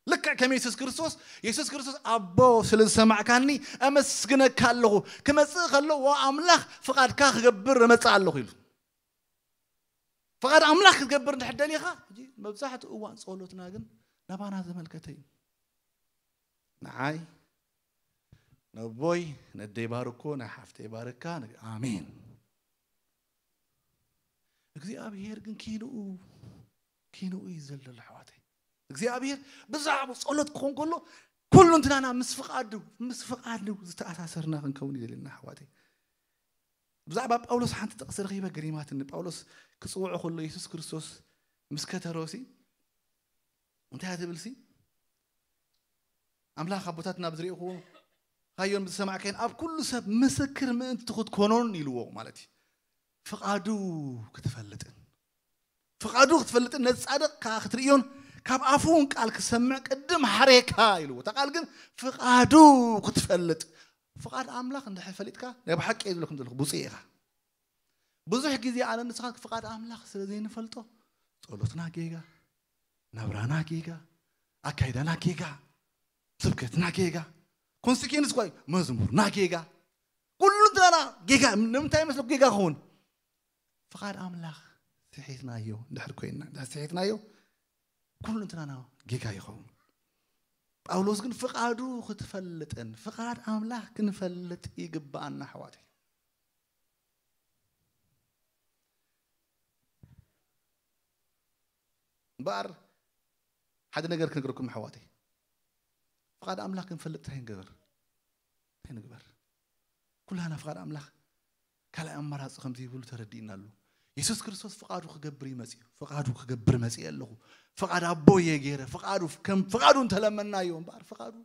ልክዕ ከም የሱስ ክርስቶስ የሱስ ክርስቶስ ኣቦ ስለ ዝሰማዕካኒ ኣመስግነካ ኣለኹ። ክመጽእ ከሎ ዎ ኣምላኽ ፍቓድካ ክገብር እመጽእ ኣለኹ ኢሉ። ፍቓድ ኣምላኽ ክትገብር እንድሕር ደሊኻ ሕጂ መብዛሕትኡ እዋን ጸሎትና ግን ናባና ዘመልከተ እዩ። ንዓይ ነቦይ ነደይ ባርኮ ናይ ሓፍተይ ባርካ ኣሜን። እግዚኣብሔር ግን ኪንኡ ኪንኡ እዩ ዘሎ ኣሕዋተይ። እግዚኣብሔር ብዛዕባ ጸሎት ክኾን ከሎ ኩሉ እንትናና ምስ ፍቓዱ ምስ ፍቓዱ ዝተኣሳሰርና ክንከውን ይደልና ኣሕዋተይ። ብዛዕባ ጳውሎስ ሓንቲ ጥቕሲ ረኺበ ገሪማትኒ። ጳውሎስ ክጽውዖ ከሎ የሱስ ክርስቶስ ምስ ከተሮሲ እንታይ ትብል ሲ ኣምላኽ ኣቦታትና ብዝሪእኹዎ ካዮን ብዝሰማዕከን ኣብ ኩሉ ሰብ ምስክር ምእንቲ ክትኮኖን ኢልዎ ማለት እዩ። ፍቓዱ ክትፈልጥን ፍቓዱ ክትፈልጥን ነዚ ጻድቕ ከዓ ክትርእዮን ካብ ኣፉ እውን ቃል ክሰምዕ ቅድም ሓሬካ ኢልዎ። እታ ቃል ግን ፍቓዱ ክትፈልጥ ፍቓድ ኣምላኽ እንድሕር ፈሊጥካ ናይ ብሓቂ እየ ዝብለኩም ዘለኹ ብፁዕ ኢኻ። ብዙሕ ግዜ ኣነ ንስኻ ፍቓድ ኣምላኽ ስለ ዘይንፈልጦ ጸሎትና ጌጋ፣ ናብራና ጌጋ፣ ኣካይዳና ጌጋ፣ ስብከትና ጌጋ፣ ኮንስኬንስ ኳይ መዝሙርና ጌጋ፣ ኩሉ እንትናና ጌጋ። ንምንታይ መስለኩ ጌጋ ክኸውን? ፍቓድ ኣምላኽ ስሒትናዮ እንድሕር ኮይንና እንድሕር ስሒትናዮ ኩሉ እንትናና ጌጋ ይኸውን። ጳውሎስ ግን ፍቓዱ ክትፈልጥን ፍቓድ ኣምላኽ ክንፈልጥ ይግብኣና ኣሕዋተይ። እምበኣር ሓደ ነገር ክነግረኩም ኣሕዋተይ፣ ፍቓድ ኣምላኽ ክንፈልጥ እንታይ ንገበር? እንታይ ንግበር? ኩላና ፍቓድ ኣምላኽ ካልኣይ ኣማራፂ ከም ዘይብሉ ተረዲእና ኣሎ። የሱስ ክርስቶስ ፍቓዱ ክገብር እዩ መፂኡ። ፍቓዱ ክገብር መፂእ ኣለኹ፣ ፍቓድ ኣቦ እየ ገይረ፣ ፍቓዱ ከም ፍቓዱ እንተለመናዮ እምበኣር ፍቓዱ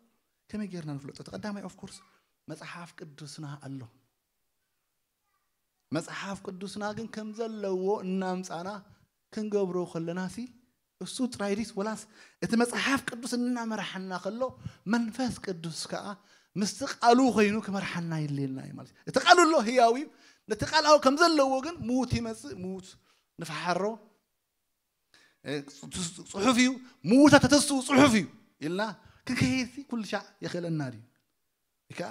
ከመይ ገይርና ንፍለጦ? እቲ ቀዳማይ ኦፍኮርስ መፅሓፍ ቅዱስና ኣሎ። መፅሓፍ ቅዱስና ግን ከም ዘለዎ እናምፃና ክንገብሮ ከለና ሲ እሱ ጥራይ ድስ ወላስ እቲ መፅሓፍ ቅዱስ እናመርሓና ከሎ መንፈስ ቅዱስ ከዓ ምስቲ ቃሉ ኮይኑ ክመርሓና የድልየና እዩ ማለት እዩ። እቲ ቃል ኣሎ ህያው እዩ። ነቲ ቃል ኣብ ከም ዘለዎ ግን ምዉት ይመፅእ፣ ምዉት ንፈሓሮ፣ እ፣ ጽሑፍ እዩ፣ ምዉታት ተተስኡ ጽሑፍ እዩ ኢልና ክንከይድ ኩሉ ሻዕ የኽእለና ድዩ? ወይ ከዓ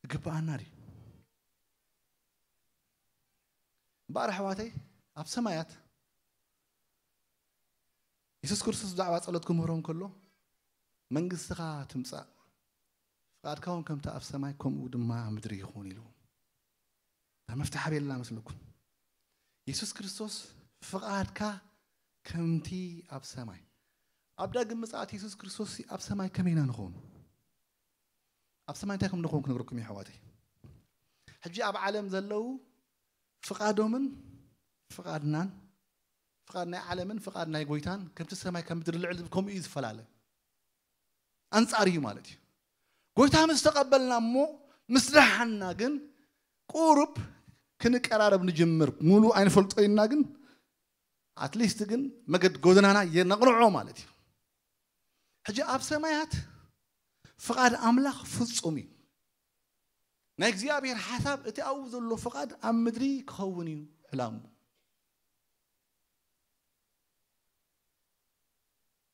ይግብኣና ድዩ? እምበኣር ኣሕዋተይ ኣብ ሰማያት የሱስ ክርስቶስ ብዛዕባ ጸሎት ክምህሮም ከሎ መንግስትኻ ትምጻእ፣ ፍቓድካ እውን ከምቲ ኣብ ሰማይ ከምኡ ድማ ኣብ ምድሪ ይኹን ኢሉ። እታ መፍትሓ ቤላ መስለኩም። የሱስ ክርስቶስ ፍቓድካ ከምቲ ኣብ ሰማይ። ኣብ ዳግም ምጽኣት የሱስ ክርስቶስ ኣብ ሰማይ ከመይ ኢና ንኸውን? ኣብ ሰማይ እንታይ ከም ንኸውን ክነግረኩም እዩ ኣሕዋተይ። ሕጂ ኣብ ዓለም ዘለዉ ፍቓዶምን ፍቓድናን፣ ፍቓድ ናይ ዓለምን ፍቓድ ናይ ጎይታን ከምቲ ሰማይ ካብ ምድሪ ልዕል ዝብል ከምኡ እዩ ዝፈላለ። ኣንጻር እዩ ማለት እዩ። ጎይታ ምስ ተቐበልና እሞ ምስ ደሓና ግን ቁሩብ ክንቀራረብ ንጅምር። ሙሉ ኣይንፈልጦ ኢና ግን ኣትሊስት ግን መገድ ጎደናና የነቕንዖ ማለት እዩ። ሕጂ ኣብ ሰማያት ፍቓድ ኣምላኽ ፍጹም እዩ። ናይ እግዚኣብሔር ሓሳብ እቲ ኣብኡ ዘሎ ፍቓድ ኣብ ምድሪ ክኸውን እዩ ዕላሙ።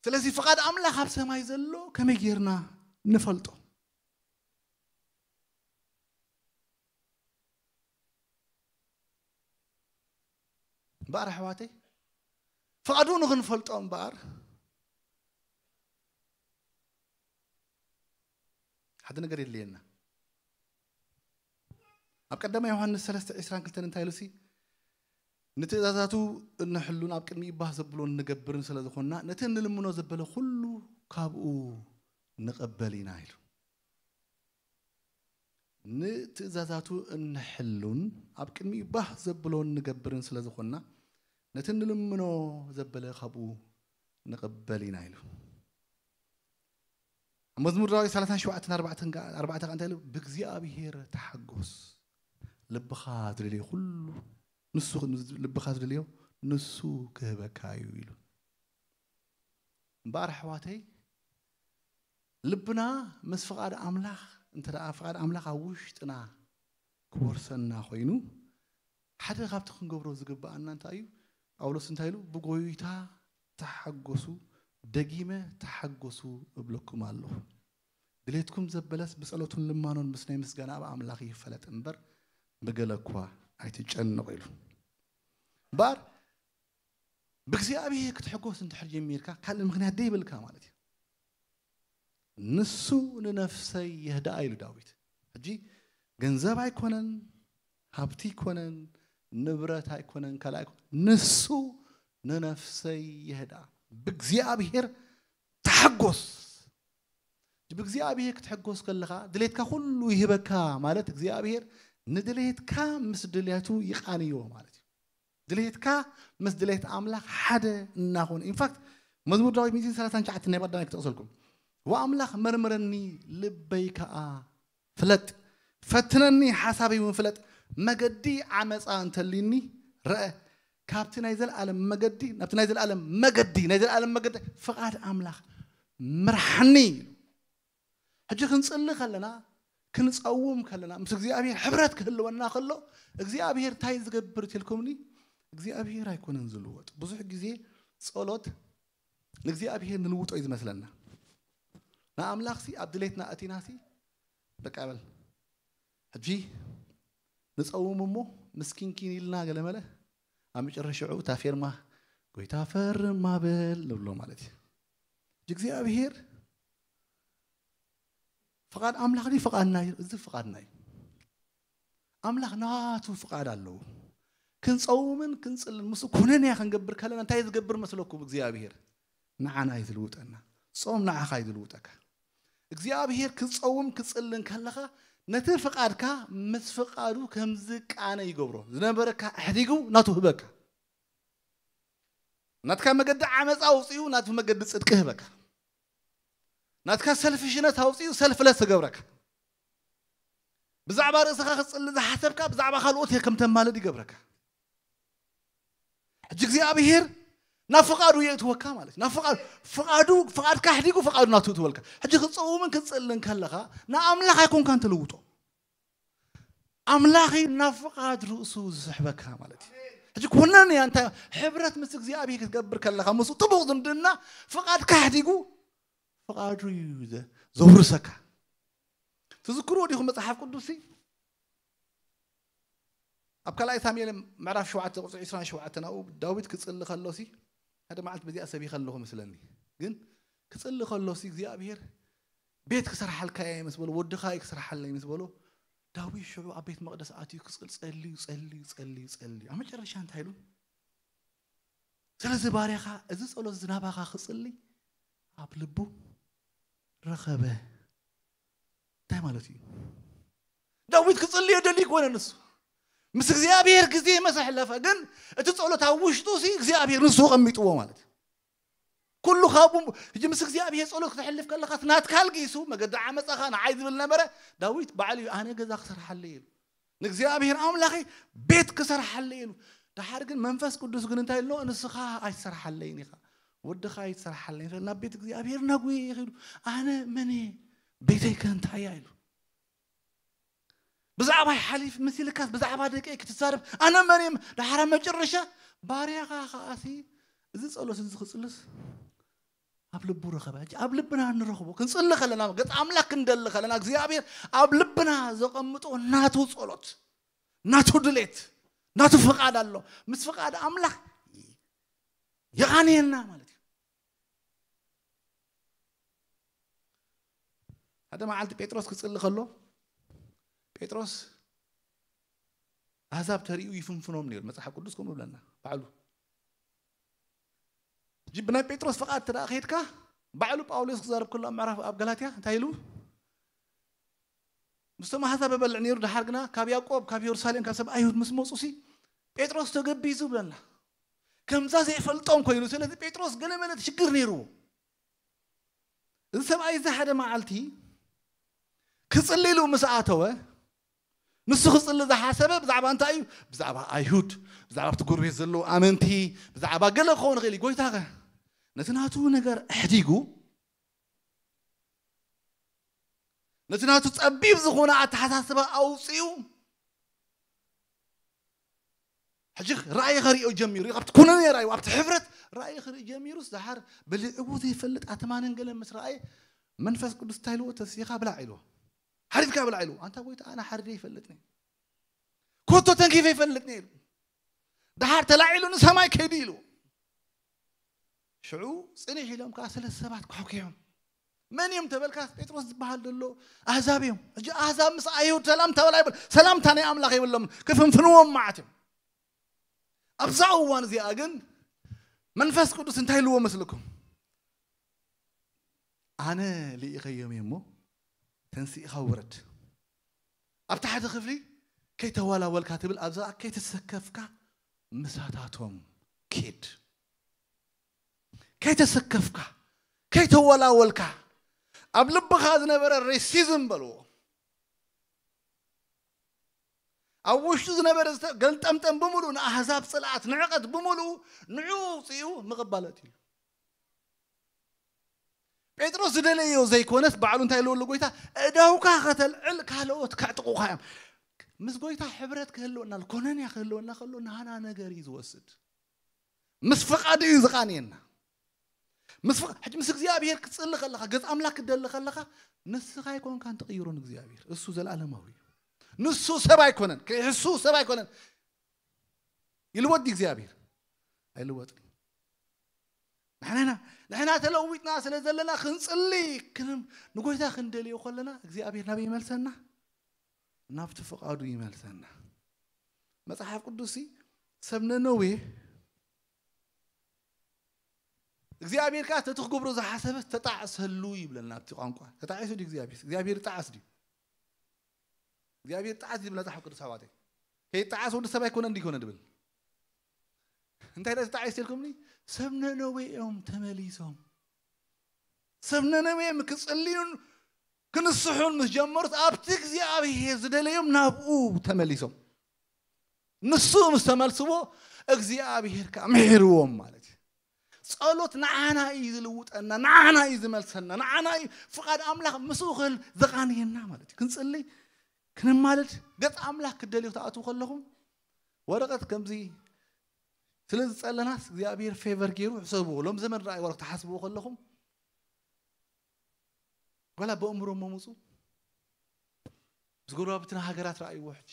ስለዚ ፍቓድ ኣምላኽ ኣብ ሰማይ ዘሎ ከመይ ጌርና ንፈልጦ? እምበኣር ኣሕዋተይ ፍቓዱ ንኽንፈልጦ እምበኣር ሓደ ነገር የድልየና። ኣብ ቀዳማይ ዮሃንስ ሰለስተ ዕስራን ክልተን እንታይ ኢሉሲ ንትእዛዛቱ እንሕሉን ኣብ ቅድሚ ይባህ ዘብሎ እንገብርን ስለ ዝኾንና ነቲ እንልምኖ ዘበለ ኩሉ ካብኡ ንቐበል ኢና ኢሉ። ንትእዛዛቱ እንሕሉን ኣብ ቅድሚ ይባህ ዘብሎ እንገብርን ስለ ዝኾንና ነቲ እንልምኖ ዘበለ ካብኡ ንቐበል ኢና ኢሉ። ኣብ መዝሙር ዳዊት ሰላሳን ሸውዓተን ኣርባዕተን ከኣ እንታይ ኢሉ? ብእግዚኣብሔር ተሓጎስ፣ ልብኻ ዝደልዮ ኩሉ ንሱ፣ ልብኻ ዝደልዮ ንሱ ክህበካ እዩ ኢሉ። እምበኣር ኣሕዋተይ ልብና ምስ ፍቓድ ኣምላኽ እንተ ደኣ ፍቓድ ኣምላኽ ኣብ ውሽጥና ክወርሰና ኮይኑ ሓደ ካብቲ ክንገብሮ ዝግብኣና እንታይ እዩ? ጳውሎስ እንታይ ኢሉ? ብጎይታ ተሓጎሱ፣ ደጊመ ተሓጎሱ እብለኩም ኣለኹ። ድሌትኩም ዘበለስ ብጸሎቱን ልማኖን ምስ ናይ ምስጋና ኣብ ኣምላኽ ይፈለጥ እምበር ብገለ እኳ ኣይትጨነቑ ኢሉ። እምበኣር ብእግዚኣብሔር ክትሕጎስ እንድሕር ጀሚርካ ካልእ ምኽንያት ደይብልካ ማለት እዩ። ንሱ ንነፍሰይ የህድኣ ኢሉ ዳዊት። ሕጂ ገንዘብ ኣይኮነን፣ ሃብቲ ኣይኮነን፣ ንብረት ኣይኮነን፣ ካልእ ኣይኮነን፣ ንሱ ንነፍሰይ የህድኣ። ብእግዚኣብሔር ተሓጎስ። ብእግዚኣብሔር ክትሕጎስ ከለኻ ድሌትካ ኩሉ ይህበካ ማለት እግዚኣብሔር ንድሌትካ ምስ ድሌቱ ይቃንዮ ማለት እዩ። ድሌትካ ምስ ድሌት ኣምላኽ ሓደ እናኾነ። ኢንፋክት መዝሙር ዳዊት ሚእትን ሰላሳን ትሽዓተን ናይ ቀዳማይ ክጠቕሰልኩም። ወኣምላኽ መርምረኒ ልበይ ከኣ ፍለጥ፣ ፈትነኒ ሓሳበይ እውን ፍለጥ፣ መገዲ ዓመፃ እንተልዩኒ ረአ፣ ካብቲ ናይ ዘለኣለም መገዲ ናብቲ ናይ ዘለኣለም መገዲ ናይ ዘለኣለም መገዲ ፍቓድ ኣምላኽ ምርሓኒ ኢሉ። ሕጂ ክንጽሊ ከለና ክንጸውም ከለና ምስ እግዚኣብሔር ሕብረት ክህልወና ከሎ እግዚኣብሔር እንታይ ዝገብር ትልኩምኒ? እግዚኣብሔር ኣይኮነን ዝልወጥ። ብዙሕ ግዜ ጸሎት ንእግዚኣብሔር ንልውጦ እዩ ዝመስለና። ንኣምላኽሲ ኣብ ድሌትና እቲናሲ በቃ በል ሕጂ ንጸውም እሞ ምስኪንኪን ኢልና ገለመለ ኣብ መጨረሻኡ እታ ፌርማ ጎይታ ፈርም ማበል ንብሎ ማለት እዩ። እግዚኣብሔር ፍቓድ ኣምላኽ ድዩ ፍቓድና እዩ? እዚ ፍቓድና እዩ። ኣምላኽ ናቱ ፍቓድ ኣለዎ። ክንጸውምን ክንጽልን ምስ ኩነንያ ክንገብር ከለና እንታይ ዝገብር መስለኩም? እግዚኣብሔር ንዓና እዩ ዝልውጠና። ጾም ንዓኻ እዩ ዝልውጠካ። እግዚኣብሔር ክጸውም ክጽልን ከለኻ ነቲ ፍቓድካ ምስ ፍቓዱ ከም ዝቃነ ይገብሮ። ዝነበረካ ኣሕዲጉ ናቱ ህበካ። ናትካ መገዲ ዓመፃ ኣውፅኡ ናቱ መገዲ ፅድቂ ህበካ። ናትካ ሰልፍሽነት ኣውፅኡ ሰልፍለስ ትገብረካ። ብዛዕባ ርእስኻ ክፅሊ ዝሓሰብካ ብዛዕባ ካልኦት ከም ተማልድ ይገብረካ። ሕጂ እግዚኣብሔር ናብ ፍቓዱ የእትወካ ማለት እዩ። ናብ ፍቓዱ ፍቓዱ ፍቓድካ ኣሕዲጉ ፍቓዱ ናቱ እትወልካ። ሕጂ ክፀውምን ክትፅልን ከለኻ ንኣምላኽ ኣይኮንካን ትልውጦ። ኣምላኽ እዩ ናብ ፍቓድ ርእሱ ዝስሕበካ ማለት እዩ። ሕጂ ኩነን እያ እንታይ ሕብረት ምስ እግዚኣብሔር ክትገብር ከለኻ ምስኡ ጥቡቕ ዝምድና ፍቓድካ ኣሕዲጉ ፍቓዱ እዩ ዘ- ዘውርሰካ። ትዝክርዎ ዲኹም መጽሓፍ ቅዱስ ኣብ ካልኣይ ሳሙኤል ምዕራፍ ሸውዓተ ቁፅሪ ዕስራን ሸውዓተን ኣብኡ ዳዊት ክፅሊ ከሎሲ ሓደ መዓልቲ በዚኣ ሰቢኸ ኣለኹ መስለኒ። ግን ክፅሊ ከሎሲ እግዚኣብሔር ቤት ክሰርሓልካ እየ ምስ በሎ ወድኻ እዩ ክሰርሓለይ ምስ በሎ ዳዊት ሽዑ ኣብ ቤት መቕደስ ኣትዩ ክፅል ጸልዩ ጸልዩ ጸልዩ ጸልዩ ኣብ መጨረሻ እንታይ ኢሉ? ስለዚ ባርያኻ እዚ ጸሎት እዚ ናባኻ ክጽሊ ኣብ ልቡ ረኸበ። እንታይ ማለት እዩ? ዳዊት ክጽሊ የደሊ ኮነ ንሱ ምስ እግዚኣብሔር ግዜ መሰ ሕለፈ። ግን እቲ ጸሎት ኣብ ውሽጡ ሲ እግዚኣብሔር ንሱ ቀሚጥዎ ማለት እዩ። ኩሉ ካብኡ ሕጂ ምስ እግዚኣብሔር ጸሎት ክትሕልፍ ከለኻ እቲ ናትካ ኣልጊሱ መገዲ ዓመጻኻ ንዓይ ዝብል ነበረ። ዳዊት ባዕሉ እዩ ኣነ ገዛ ክሰርሓለይ ኢሉ ንእግዚኣብሔር ኣምላኸይ ቤት ክሰርሓለይ ኢሉ። ደሓር ግን መንፈስ ቅዱስ ግን እንታይ ኢሎ ንስኻ ኣይትሰርሓለይን ኢኻ ወድኻ ኣይትሰርሓለይን ኢኻ ናብ ቤት እግዚኣብሔር ነጉ ይኺዱ። ኣነ መን እየ ቤተይ ከ እንታይ እያ ኢሉ ብዛዕባይ ሓሊፍ ምስ ኢልካስ ብዛዕባ ደቂ ክትዛረብ ኣነ መን እየ። ደሓራ መጨረሻ ባርያኻ ከኣሲ እዚ ጸሎት እዚ ክጽልስ ኣብ ልቡ ረኸበ። ኣብ ልብና ንረኽቦ ክንጽሊ ከለና ገጽ ኣምላኽ ክንደሊ ከለና እግዚኣብሔር ኣብ ልብና ዘቐምጦ ናቱ ጸሎት ናቱ ድሌት ናቱ ፍቓድ ኣሎ። ምስ ፍቓድ ኣምላኽ የቓንየና ማለት እዩ። ሓደ መዓልቲ ጴጥሮስ ክጽሊ ከሎ ጴጥሮስ ኣህዛብ ተሪኡ ይፍንፍኖም ነይሩ። መጽሓፍ ቅዱስ ከምኡ ብለና ባዕሉ ሕጂ ብናይ ጴጥሮስ ፍቓድ ተደኣ ከይድካ ባዕሉ ጳውሎስ ክዛረብ ከሎ ኣብ ምዕራፍ ኣብ ገላትያ እንታይ ኢሉ ምስቶም ኣህዛብ ይበልዕ ነይሩ። ደሓር ግና ካብ ያዕቆብ ካብ የሩሳሌም ካብ ሰብ ኣይሁድ ምስ መፁ ሲ ጴጥሮስ ተገቢዙ ብለና ከምዛ ዘይፈልጦም ኮይኑ። ስለዚ ጴጥሮስ ገለ መለት ሽግር ነይርዎ። እዚ ሰብኣይ እዚ ሓደ መዓልቲ ክፅሊ ኢሉ ምስ ኣተወ ንሱ ክፅሊ ዝሓሰበ ብዛዕባ እንታይ እዩ? ብዛዕባ ኣይሁድ፣ ብዛዕባ ኣብቲ ጎረቤት ዘለዉ ኣመንቲ፣ ብዛዕባ ገለ ክኸውን ይኽእል እዩ። ጎይታ ኸ ነቲ ናቱ ነገር ኣሕዲጉ ነቲ ናቱ ፀቢብ ዝኾነ ኣተሓሳስባ ኣውፅኡ ሕጂ ራእይ ኸርእዮ ጀሚሩ ካብቲ ኩነኔ ራእዩ ኣብቲ ሕብረት ራእይ ኸርኢ ጀሚሩስ ደሓር ብልዕቡ ዘይፈልጥ ኣትማንን ገለ ምስ ረኣየ መንፈስ ቅዱስ እንታይ ኢልዎ ተሲኻ ብላዕ ኢልዎ ሓሪድካ ብላዕ ኢልዎ ኣንታ ጎይታ ኣነ ሓሪደ ይፈልጥኒ ኮቶ ተንኪፈ ይፈልጥኒ ኢሉ ደሓር ተላዒሉ ንሰማይ ከይዱ ኢልዎ ሽዑ ፅንሕ ኢሎም ከዓ ሰለስተ ሰባት ኳሕኪሖም መን እዮም ተበልካ ጴጥሮስ ዝበሃል ዘሎ ኣህዛብ እዮም ሕጂ ኣህዛብ ምስ ኣይሁድ ሰላምታ በላ ይብል ሰላምታ ናይ ኣምላኽ የብሎም ክፍንፍንዎም ማዓት እዮም ኣብዛ እዋን እዚኣ ግን መንፈስ ቅዱስ እንታይ ኢልዎ መስልኩም ኣነ ልኢኸዮም እየ እሞ ተንስኢኻ ውረድ ኣብቲ ሓደ ክፍሊ ከይተዋላወልካ ትብል ኣብዛ ከይተሰከፍካ ምሳታቶም ኪድ ከይተሰከፍካ ከይተወላወልካ ኣብ ልብኻ ዝነበረ ሬሲዝም በልዎ ኣብ ውሽጡ ዝነበረ ገልጠምጠም ብምሉእ ንኣህዛብ ፅልኣት ንዕቐት ብምሉእ ንዑ ውፅኡ ምቕባለት እዩ ጴጥሮስ ዝደለዮ ዘይኮነስ ባዕሉ እንታይ ኢልዎ ኣሎ ጎይታ እዳውካ ከተልዕል ካልኦት ከዕጥቑኻ እዮም ምስ ጎይታ ሕብረት ክህልወና ኮነንያ ክህልወና ከሎ ናና ነገር እዩ ዝወስድ ምስ ፍቓዱ እዩ ዝቓንየና ምስ ፍቓ- ሕጂ ምስ እግዚኣብሔር ክትፅሊ ከለኻ ገፅ ኣምላኽ ክትደሊ ከለኻ ንስኻ ኣይኮንካን ትቕይሮ ንእግዚኣብሔር እሱ ዘለኣለማዊ እዩ ንሱ ሰብ ኣይኮነን ክሕሱ ሰብ ኣይኮነን ይልወጥ እግዚኣብሔር ኣይልወጥን ንሕና ንሕና ተለዊጥና ስለ ዘለና ክንጽሊ ክንም ንጎይታ ክንደልዮ ከለና እግዚኣብሔር ናበይ ይመልሰና? ናብቲ ፍቓዱ ይመልሰና። መጽሓፍ ቅዱስ ሰብ ነነዌ እግዚኣብሔር ከኣ ተቲ ክገብሮ ዝሓሰበ ተጣዕሰሉ ይብለና ኣብቲ ቋንቋ። ተጣዒሱ ድዩ እግዚኣብሔር? እግዚኣብሔር ይጣዓስ ድዩ? እግዚኣብሔር ጣዓስ ይብል መጽሓፍ ቅዱስ ኣሕዋተይ። ከይጣዓስ ወዲ ሰብ ኣይኮነን ድዩ ኮነ ድብል? እንታይ ዳ ተጣዒስ ኢልኩምኒ? ሰብ ነነዌ እዮም ተመሊሶም። ሰብ ነነዌ እዮም ክጽልዩን ክንስሑን ምስ ጀመሩት ኣብቲ እግዚኣብሔር ዝደለዮም ናብኡ ተመሊሶም። ንሱ ምስ ተመልስዎ እግዚኣብሔር ከዓ ምሒርዎም ማለት እዩ። ጸሎት ንዓና እዩ ዝልውጠና፣ ንዓና እዩ ዝመልሰና፣ ንዓና እዩ ፍቓድ ኣምላኽ ምስኡ ክህል ዘቓንየና ማለት እዩ። ክንጽሊ ክንማልድ ገጽ ኣምላኽ ክደልዩ ክትኣትዉ ከለኹም ወረቐት ከምዚ ስለ ዝጸለናስ እግዚኣብሔር ፌቨር ገይሩ ሕሰብዎ። ሎም ዘመን ረኣይ ወረቕ ትሓስብዎ ከለኹም ዋላ ብእምሮ መሙፁ ምስ ጎረባብትና ሃገራት ረኣይዎ ሕጂ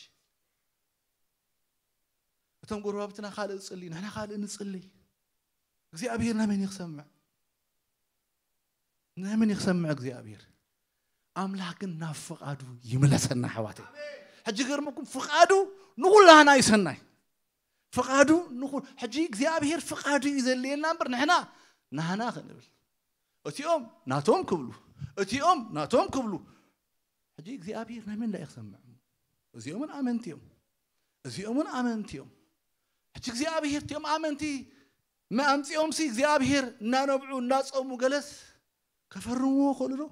እቶም ጎረባብትና ካልእ ዝጽልዩ ንሕና ካልእ ንጽልይ እግዚኣብሔር ናይ መን ይክሰምዕ ናይ መን ይክሰምዕ እግዚኣብሔር ኣምላኽ ግን ናብ ፍቓዱ ይምለሰና ኣሕዋተይ ሕጂ ገርመኩም ፍቓዱ ንኩላህና ይሰናይ ፍቓዱ ንኩ ሕጂ እግዚኣብሔር ፍቓዱ እዩ ዘልየና እምበር ንሕና ናህና ክንብል እቲኦም ናቶም ክብሉ እቲኦም ናቶም ክብሉ ሕጂ እግዚኣብሔር ናይ መን ዳ ክሰምዕ እዚኦምን ኣመንቲ እዮም እዚኦምን ኣመንቲ እዮም ሕጂ እግዚኣብሔር እቲኦም ኣመንቲ ኣምፂኦም ሲ እግዚኣብሔር እናነብዑ እናፀሙ ገለስ ከፈርምዎ ክእሉ ዶ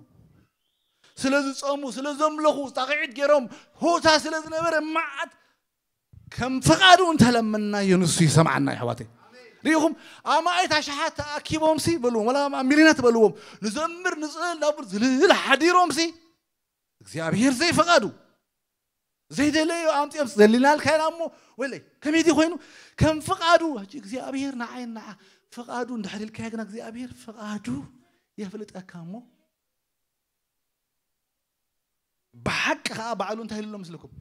ስለ ዝፀሙ ስለ ዘምለኹ ጣቕዒት ገይሮም ሆታ ስለ ዝነበረ መዓት ከም ፍቓዱ እንተለመናዮ ንሱ ይሰምዓና ኣሕዋተይ ርኢኹም ኣማኢት ኣሽሓት ተኣኪቦም ሲ በልዎም ወላ ሚሊዮናት በልዎም ንዘምር ንፅእል ናብር ዝልል ሓዲሮም ሲ እግዚኣብሔር ዘይፈቓዱ ዘይደለዮ ኣምፅኦም ዘሊናልካ ኢና እሞ ወለይ ከመይ ድዩ ኮይኑ ከም ፍቓዱ እግዚኣብሔር ንዓይ ንዓ ፍቓዱ እንድሕር ኢልካዮ ግና እግዚኣብሔር ፍቓዱ የፍልጠካ እሞ ብሓቂ ከዓ ባዕሉ እንታይ ኢሉ ኣሎ ምስልኩም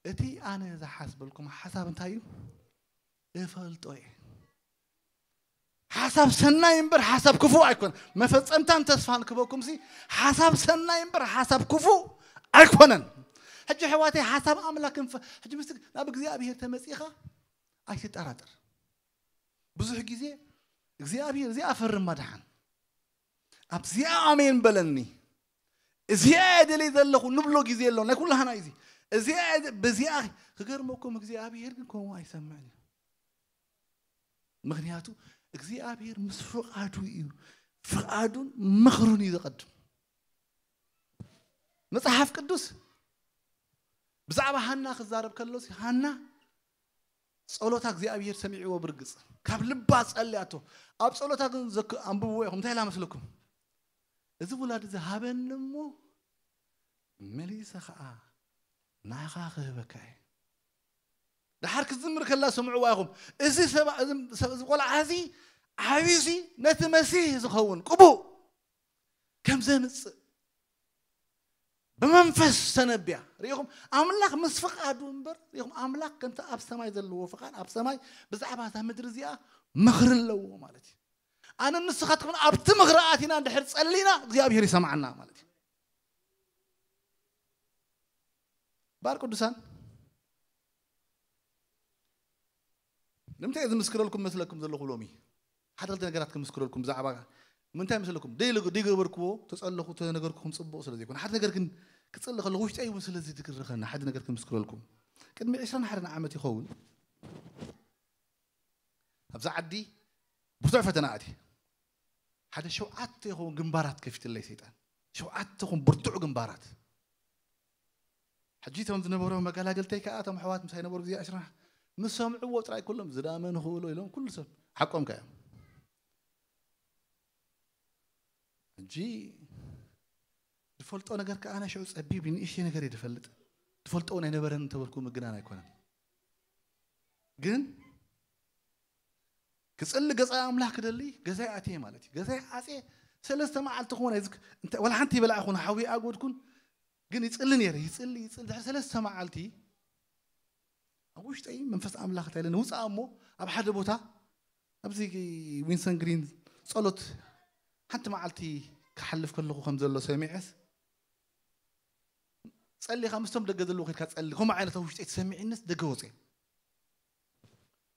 እቲ ኣነ ዝሓስበልኩም ሓሳብ እንታይ እዩ እፈልጦ እየ ሓሳብ ሰናይ እምበር ሓሳብ ክፉእ ኣይኮነን መፈፀምታን ተስፋን ክበኩም ሲ ሓሳብ ሰናይ እምበር ሓሳብ ክፉእ ኣይኮነን ሕጂ ሕዋተይ ሓሳብ ኣምላክ ክንፈ ሕጂ ምስ ናብ እግዚኣብሄር ተመፂኻ ኣይትጠራጠር ብዙሕ ግዜ እግዚኣብሄር እዚኣ ፈርማ ድሓን ኣብዚኣ ኣሜን በለኒ እዚኣ የደለይ ዘለኹ ንብሎ ግዜ ኣሎ ናይ ኩላህና እዩ እዚ እዚኣ በዚኣ ክገርመኩም እግዚኣብሄር ግን ከምኡ ኣይሰምዕን እዩ ምክንያቱ እግዚኣብሄር ምስ ፍቓዱ እዩ ፍቓዱን ምኽሩን እዩ ዘቐድም መፅሓፍ ቅዱስ ብዛዕባ ሃና ክዛረብ ከሎ ሃና ጸሎታ እግዚኣብሔር ሰሚዕዎ ብርግጽ ካብ ልባ ጸልያቶ ኣብ ጸሎታ ግን ዘክ- ኣንብብዎ ኢኹም እንታይ ኢላ መስለኩም እዚ ውላድ እዚ ሃበኒ እሞ መሊሰ ከዓ ናኻ ክህበካ እየ ድሓር ክትዝምር ከላ ስምዕዋ ኢኹም እዚ ሰባ- እዚ ሰብ- እዚ ቆልዓ እዚ ዓብዩዚ ነቲ መሲህ ዝኸውን ቅቡእ ከም ዘምፅእ ብመንፈስ ተነብያ ርኢኹም ኣምላኽ ምስ ፍቓዱ እምበር ርኢኹም ኣምላኽ ከምቲ ኣብ ሰማይ ዘለዎ ፍቓድ ኣብ ሰማይ ብዛዕባ እዛ ምድሪ እዚኣ ምኽሪ ኣለዎ ማለት እዩ ኣነ ንስኻትኩም ኣብቲ ምኽሪ ኣቲና እንድሕር ጸሊና እግዚኣብሔር ይሰምዓና ማለት እዩ ባር ቅዱሳን ንምንታይ ዝምስክረልኩም መስለኩም ዘለኹ ሎሚ ሓደ ክልተ ነገራት ክምስክረልኩም ብዛዕባ ምንታይ መስለኩም ደይገበርክዎ ተፀለኹ ተነገርኩም ፅቡቕ ስለ ዘይኮነ ሓደ ነገር ግን ክፅሊ ከለኹ ውሽጠይ እውን ስለ ዝድግርኸና ሓደ ነገር ክምስክረልኩም ቅድሚ ዕስራን ሓደን ዓመት ይኸውን ኣብዚ ዓዲ ብርቱዕ ፈተና ኣትየ ሓደ ሸውዓተ ይኸውን ግንባራት ከፊትለይ ሰይጣን ሸውዓተ ኹም ብርቱዕ ግንባራት ሕጂ እቶም ዝነበሩ መገላገልተይ ከዓ እቶም ኣሕዋት ምሳይ ነበሩ ግዜ ዕስራ ምስ ሰምዕዎ ጥራይ ኩሎም ዝዳመ ንኽእሎ ኢሎም ኩሉ ሰብ ሓቆም ከ እዮም ሕጂ ዝፈልጦ ነገር ከዓ ናይ ሽዑ ፀቢብ ንእሽተይ ነገር እዩ ዝፈልጥ ዝፈልጦ እውን ኣይነበረን እንተበልኩ ምግናን ኣይኮነን ግን ክፅሊ ገፃ ኣምላኽ ክደሊ ገዛይ ኣትየ ማለት እዩ ገዛይ ዓፅየ ሰለስተ መዓልቲ ክኾነ ወላ ሓንቲ ይበላዕ ይኹን ሓዊ ኣጎድኩን ግን ይፅሊ ነይረ ይፅሊ ይፅሊ ድሕሪ ሰለስተ መዓልቲ ኣብ ውሽጠይ መንፈስ ኣምላኽ እንታይ ኢለ ንውፅኣ እሞ ኣብ ሓደ ቦታ ኣብዚ ዊንሰን ግሪን ጸሎት ሓንቲ መዓልቲ ክሓልፍ ከለኹ ከም ዘሎ ሰሚዐስ፣ ጸሊኻ ምስቶም ደገ ዘለዉ ከድካ ጸሊ፣ ከምኡ ዓይነት ኣብ ውሽጠይ ተሰሚዕነት ደገ ወፅየ።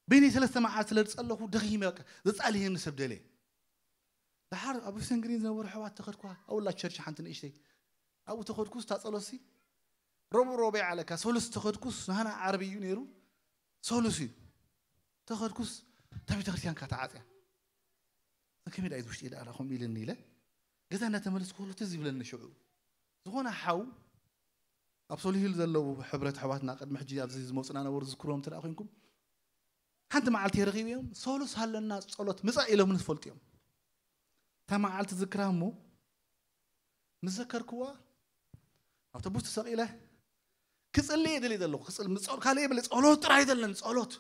በይነይ ሰለስተ መዓልቲ ስለ ዝጸለኹ ደኺመ፣ በቃ ዘጻልየኒ ሰብ ደልየ። ደሓር ኣብ ዊስተን ግሪን ዝነበሩ ኣሕዋት ተኸድኳ፣ ኣብላ ቸርች ሓንቲ ንእሽተይ፣ ኣብኡ ተኸድኩስ፣ እታ ጸሎትሲ ረቡዕ ረቡዕ ኣለካ፣ ሰሉስ ተኸድኩስ፣ ናህና ዓርቢ እዩ ነይሩ፣ ሰሉስ እዩ ተኸድኩስ፣ እታ ቤተክርስትያን ከኣ ተዓጽያ። ከመይ ደኣ እዩ ውሽጢ ደኣ ከምኡ ኢልኒ ኢለ ገዛ እናተመለስኩ ከሎ ትዝ ይብለኒ ሽዑ። ዝኾነ ሓው ኣብ ሶሊሂል ዘለዉ ሕብረት ኣሕዋትና ቅድሚ ሕጂ ኣብዚ ዝመፁና ነበሩ፣ ዝክርዎም እንተ ደኣ ኮይንኩም፣ ሓንቲ መዓልቲ ረኺበዮም፣ ሰሉስ ኣለና ጸሎት ምጻእ ኢሎምኒ ዝፈልጡ እዮም። እታ መዓልቲ ዝክራ እሞ ምስ ዘከርክዋ፣ ኣውቶቡስ ተሰቒለ ክጽሊ እየ ደልየ ዘለኹ። ክጽሊ፣ ምጸ-፣ ካልእ የብለይ፣ ጸሎት ጥራይ ዘለኒ፣ ጸሎት።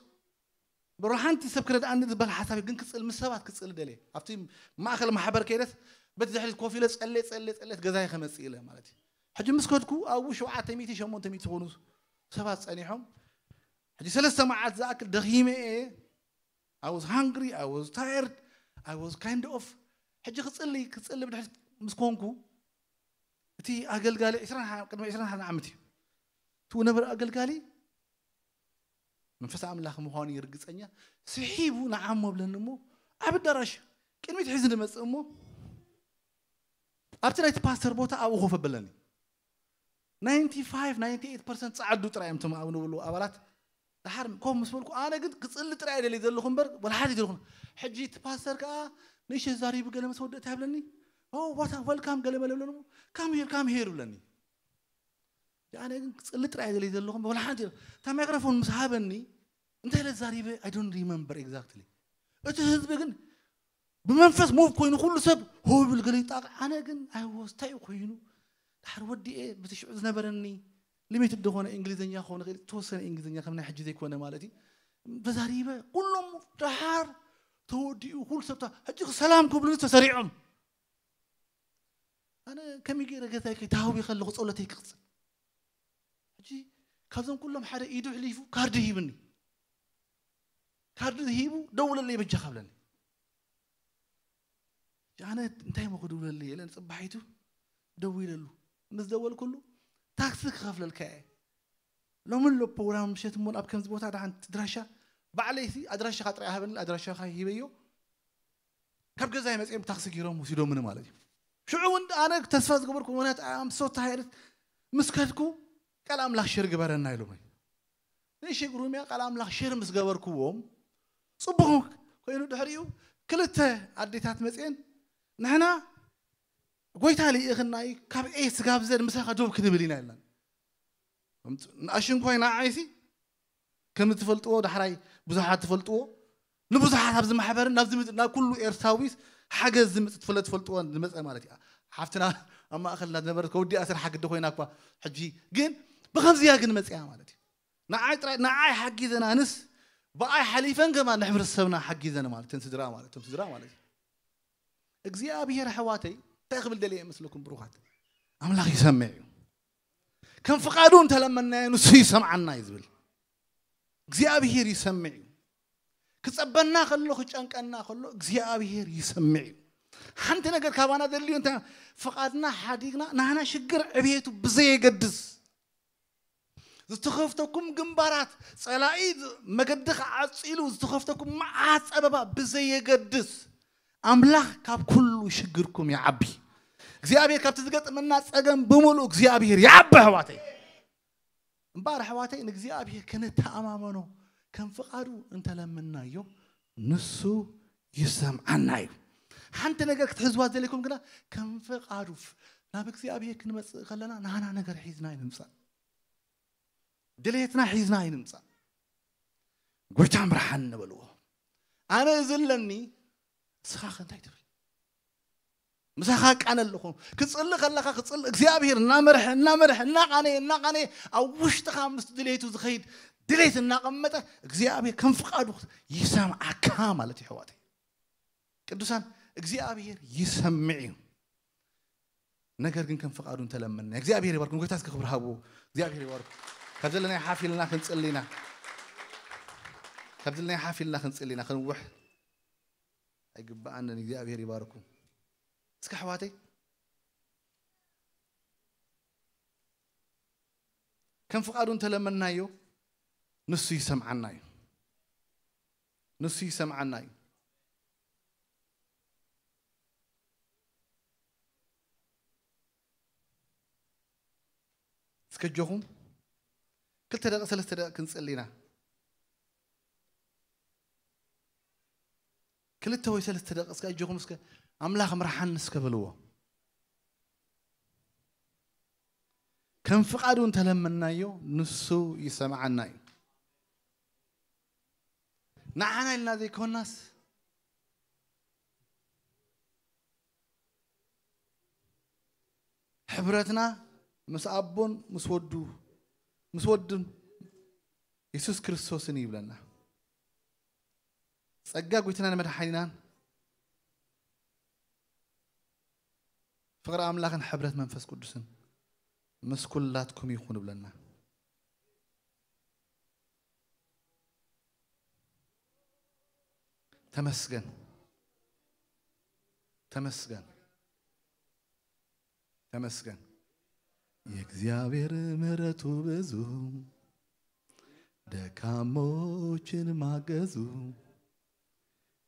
በሮ ሓንቲ ሰብ ክረድኣኒ ዝበል ሓሳብ ግን ክጽሊ፣ ምስ ሰባት ክጽሊ ደልየ። ኣብቲ ማእከል ማሕበር ከይደስ፣ በቲ ድሕሪት ኮፍ ኢለ ጸልየ፣ ጸልየ፣ ጸልየ፣ ገዛይ ከመጽእ ኢለ ማለት እዩ። ሕጂ ምስ ከድኩ፣ ኣብኡ ሸውዓተ ሚእቲ፣ ሸሞንተ ሚእቲ ዝኾኑ ሰባት ጸኒሖም። ሕጂ ሰለስተ መዓልቲ ዝኣክል ደኺመ እየ። I was hungry, I was tired, I was kind of፣ ሕጂ ክጽሊ፣ ክጽሊ ብድሕሪት ምስ ኮንኩ፣ እቲ ኣገልጋሊ ዕስራን ሓ-፣ ቅድሚ ዕስራን ሓደን ዓመት እዩ። እቱ ነበር ኣገልጋሊ መንፈስ ኣምላኽ ምዃኑ ይርግጸኛ፣ ስሒቡ ንዓሞ ብለኒ እሞ፣ ኣብ ኣዳራሽ ቅድሚት ሒዙ ንመጽእ እሞ፣ ኣብቲ ናይቲ ፓስተር ቦታ ኣብኡ ኮፍ ኣበለኒ። ናይንቲ ፋይቭ፣ ናይንቲ ኤይት ፐርሰንት ጸዓዱ ጥራይ እዮም እቶም ኣብኡ ንብሉ ኣባላት። ደሓር ኮፍ ምስ በልኩ፣ ኣነ ግን ክጽሊ ጥራይ ደልየ ዘለኹ እምበር፣ ወላ ሓደ ኣይደለኹን። ሕጂ እቲ ፓስተር ከኣ ንእሽተይ ዛሪቡ ገለ ምስ ወደእታ ይብለኒ፣ "ኦ፣ ዋታ፣ ወልካም" ገለ መለ ይብለኒ፣ "ካም ሄር፣ ካም ሄር" ይብለኒ። ኣነ ግን ክጽሊ ጥራይ ደልየ ዘለኹ እምበር፣ ወላ ሓንቲ የለ። እታ ማይክሮፎን ምስ ሃበኒ፣ እንታይ ኢለ ዛሪበ፣ I don't remember exactly። እቲ ህዝቢ ግን ብመንፈስ ሙቭ ኮይኑ ኩሉ ሰብ ሆ ይብል ገለ ይጣቕ። ኣነ ግን I was እንታይ እዩ ኮይኑ? ድሓር ወዲኤ በቲ ሽዑ ዝነበረኒ ሊሚትድ ዝኾነ እንግሊዝኛ ክኾን ይኽእል፣ ዝተወሰነ እንግሊዝኛ ከም ናይ ሕጂ ዘይኮነ ማለት እዩ። ተዛሪበ፣ ኩሎም ድሓር ተወዲኡ፣ ኩሉ ሰብ ተ-፣ ሕጂ ሰላም ክብሉኒ ተሰሪዖም። ኣነ ከመይ ገይረ ገዛይ ከይተሃዊ ከለኹ ጸሎተይ ክቕጽል? ሕጂ ካብዞም ኩሎም ሓደ ኢዱ ሕሊፉ ካርድ ሂብኒ። ካርድ ሂቡ ደውለለይ በጃኻ ብለኒ። ኣነ እንታይ እሞ ክድውለለይ ኢለ ንጽባሒቱ ደዊለሉ። ምስ ደወልኩሉ ታክሲ ክኸፍለልካ እየ። ሎሚ ኣሎ ፕሮግራም ምሸት እሞ ኣብ ከምዚ ቦታ ደሓን ኣድራሻ ባዕለይሲ ኣድራሻኻ ጥራይ ሃበኒ፣ ኣድራሻኻ ሂበዮ። ካብ ገዛይ መጺኦም ታክሲ ገይሮም ወሲዶምኒ ማለት እዩ። ሽዑ እውን ኣነ ተስፋ ዝገበርኩ ምኽንያት I'm so tired ምስ ከድኩ ቃል ኣምላኽ ሸር ግበረና ኢሎምኒ። ንእሽተይ ግሩም እያ፣ ቃል ኣምላኽ ሸር ምስ ገበርክዎም ጽቡቕ ኮይኑ ድሕሪኡ ክልተ ኣዴታት መጺኤን ንሕና ጎይታ ልኢኽና እዩ፣ ካብ ኤ ስጋብ ዘድ ምሳኻ ደው ክንብል ኢና ኢለን። ንኣሽንኳይ ንዓይሲ ከም እትፈልጥዎ ዳሕራይ ብዙሓት ትፈልጥዎ ንብዙሓት ኣብዚ ማሕበርን ናብዚ ምድ-፣ ናብ ኩሉ ኤርትራዊ ሓገዝ ዝምጽእ ትፈለ-፣ ትፈልጥዎ ዝመጸ ማለት እዩ። ሓፍትና ኣብ ማእከልና ዝነበረት ከወዲኣ ስራሕ ግዲ ኮይና እኳ ሕጂ ግን ብኸምዚያ ግን መጽያ ማለት እዩ። ንዓይ ጥራይ፣ ንዓይ ሓጊዘን ኣንስ ብኣይ ሓሊፈን ከማ ንሕብረተሰብና ሓጊዘን ማለት እተን ስድራ ማለት እቶም ስድራ ማለት እዩ። እግዚኣብሔር ኣሕዋተይ እንታይ ክብል ደልየ ይመስለኩም ብሩኻት? ኣምላኽ ይሰምዕ እዩ። ከም ፍቓዱ እንተለመናዮ ንሱ ይሰምዓና እዩ ዝብል። እግዚኣብሔር ይሰምዕ እዩ። ክጸበና ከሎ ክጨንቀና ከሎ እግዚኣብሔር ይሰምዕ እዩ። ሓንቲ ነገር ካባና ደልዩ እንታይ ፍቓድና ሓዲግና ናህና ሽግር ዕብየቱ ብዘየገድስ ዝተኸፍተኩም ግንባራት ጸላኢ መገዲ ዓጺሉ ዝተኸፍተኩም መዓት ጸበባ ብዘየገድስ ኣምላኽ ካብ ኩሉ ሽግርኩም ይዓቢ። እግዚኣብሔር ካብቲ ዝገጥመና ጸገም ብምሉእ እግዚኣብሔር ይዓቢ ኣሕዋተይ። እምበኣር ኣሕዋተይ ንእግዚኣብሔር ከነተኣማመኖ ከም ፍቓዱ እንተለመናዮ ንሱ ይሰምዓና እዩ። ሓንቲ ነገር ክትሕዝዋ ዘለኩም ግና ከም ፍቓዱ ናብ እግዚኣብሔር ክንመጽእ ከለና ናና ነገር ሒዝና ኣይንምጻእ። ድሌትና ሒዝና ኣይንምጻእ። ጎይታ ምርሓን ንበልዎ። ኣነ እዚ ኣለኒ፣ ንስኻ ከ እንታይ ትብል? ምሳኻ ቃነ ኣለኹ። ክጽሊ ከለኻ ክጽሊ እግዚኣብሔር እናመርሐ እናመርሐ እናቃነየ እናቃነየ ኣብ ውሽጥኻ ምስ ድሌቱ ዝኸይድ ድሌት እናቐመጠ እግዚኣብሔር ከም ፍቓዱ ይሰምዓካ ማለት እዩ ኣሕዋተይ። ቅዱሳን እግዚኣብሔር ይሰምዕ እዩ። ነገር ግን ከም ፍቓዱ እንተለመንና እግዚኣብሔር ይባርኩም። ጎይታ እስኪ ክብሪ ሃብዎ። እግዚኣብሔር ይባርኩም። ካብ ዘለናይ ሓፍ ኢልና ክንጽሊ ኢና። ካብ ዘለናይ ሓፍ ኢልና ክንጽሊ ኢና። ክንውሕ ኣይግብኣንን። እግዚኣብሔር ይባርኩም። እስኪ ኣሕዋተይ፣ ከም ፍቓዱ እንተለመናዮ ንሱ ይሰምዓና እዩ። ንሱ ይሰምዓና እዩ። እስከ ኣጆኹም ክልተ ደቂ ሰለስተ ደቂ ክንጽሊ ኢና። ክልተ ወይ ሰለስተ ደቂ እስከ ኣጆኹም እስከ ኣምላኽ ምርሓኒ እስከ በልዎ። ከም ፍቓዱ እንተለመናዮ ንሱ ይሰምዓና እዩ። ንዓና ኢልና ዘይኮናስ ሕብረትና ምስ ኣቦን ምስ ወዱ ምስ ወድን የሱስ ክርስቶስን ይብለና። ጸጋ ጎይትናን መድሓኒናን ፍቕሪ ኣምላኽን ሕብረት መንፈስ ቅዱስን ምስ ኩላትኩም ይኹን ይብለና። ተመስገን፣ ተመስገን፣ ተመስገን። የእግዚአብሔር ምሕረቱ ብዙ፣ ደካሞችን ማገዙ፣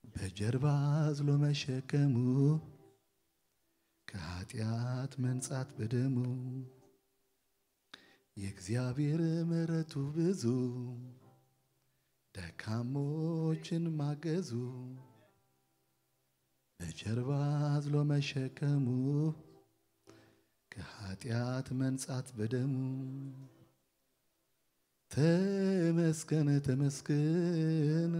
በጀርባ አዝሎ መሸከሙ፣ ከኃጢአት መንጻት በደሙ። የእግዚአብሔር ምሕረቱ ብዙ፣ ደካሞችን ማገዙ፣ በጀርባ አዝሎ መሸከሙ፣ ከኃጢአት መንጻት በደሙ። ተመስገን፣ ተመስገን፣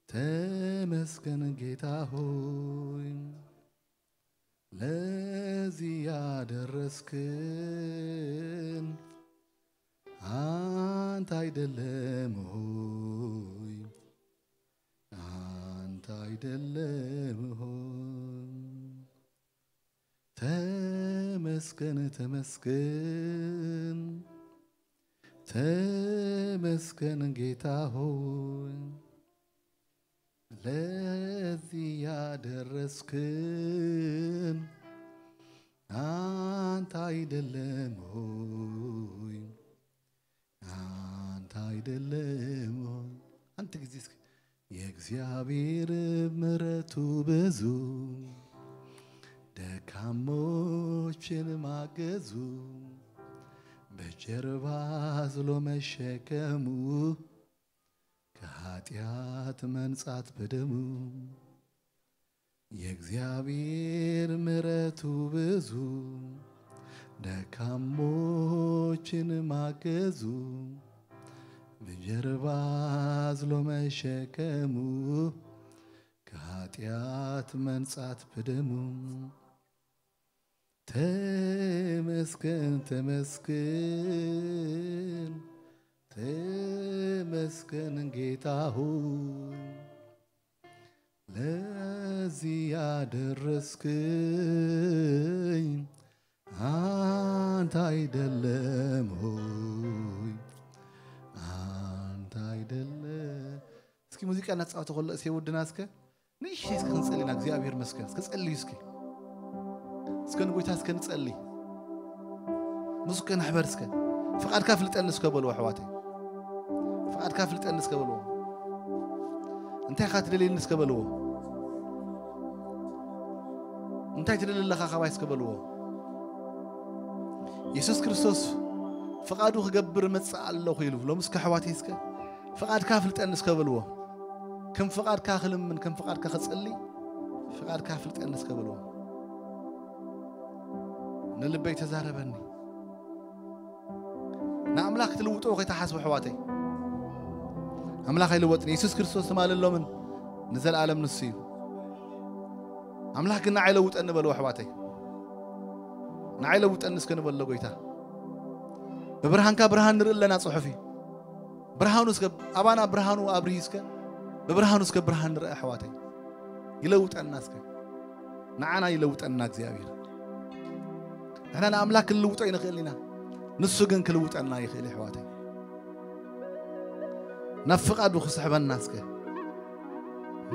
ተመስገን ጌታ ሆይ፣ ለዚህ ያደረስክን አንተ አይደለም ሆይ፣ አንተ አይደለም ሆይ። ተመስገን፣ ተመስገን፣ ተመስገን ጌታ ሆይ፣ ለዚህ ያደረስክን አንተ አይደለም ሆይ፣ አንተ አይደለም ሆይ። አንድ ጊዜ እስኪ የእግዚአብሔር ምሕረቱ ብዙ፣ ደካሞችን ማገዙ፣ በጀርባ አዝሎ መሸከሙ፣ ከኃጢአት መንጻት በደሙ። የእግዚአብሔር ምሕረቱ ብዙ፣ ደካሞችን ማገዙ፣ በጀርባ አዝሎ መሸከሙ፣ ከኃጢአት መንጻት በደሙ። ተመስገን፣ ተመስገን፣ ተመስገን ጌታ ሆይ፣ ለዚህ ያደረስክኝ አንተ አይደለም ሆይ፣ አንተ አይደለም። እስኪ ሙዚቃ እናተጻወተ ከሎ እሴ ወድና እስከ ንእሽተይ እስከ ክንጸሊ ኢና። እግዚኣብሔር መስገን። እስከ ጸልዩ እስኪ። እስከ ንጎይታ እስከ ንጸሊ። ምስ እስከ ንሕበር እስከ። ፍቓድካ ፍልጠኒ እስከ በልዎ ኣሕዋተይ። ፍቓድካ ፍልጠኒ እስከ በልዎ። እንታይ ኢኻ ትደልየኒ እስከ በልዎ። እንታይ ትደሊ ኣለኻ ካባይ እስከ በልዎ። የሱስ ክርስቶስ ፍቓዱ ክገብር እመጽእ ኣለኹ ኢሉ። ሎሚ እስከ ኣሕዋተይ እስከ ፍቓድካ ፍልጠኒ እስከ በልዎ። ከም ፍቓድካ ክልምን፣ ከም ፍቓድካ ክጽሊ፣ ፍቓድካ ፍልጠኒ እስከ በልዎ። ንልበይ ተዛረበኒ። ንኣምላኽ ክትልውጥዎ ከይትሓስቡ ኣሕዋተይ። ኣምላኽ ኣይልወጥን። የሱስ ክርስቶስ ትማሊ ኣሎምን ንዘለኣለም ንሱ እዩ። ኣምላኽ ግን ንዓይ ለውጠኒ በልዎ ኣሕዋተይ። ንዓይ ለውጠኒ እስከ ንበሎ ጎይታ። ብብርሃንካ ብርሃን ንርኢ ኣለና ጽሑፍ እዩ። ብርሃኑ እስከ ኣባና ብርሃኑ ኣብርሂ እስከ። ብብርሃኑ እስከ ብርሃን ንርኢ ኣሕዋተይ። ይለውጠና እስከ። ንዓና ይለውጠና እግዚኣብሔር። ንሕና ንኣምላኽ ክንልውጦ ኣይንኽእል ኢና። ንሱ ግን ክልውጠና ይኽእል እዩ ኣሕዋተይ። ናብ ፍቓዱ ክስሕበና እስከ።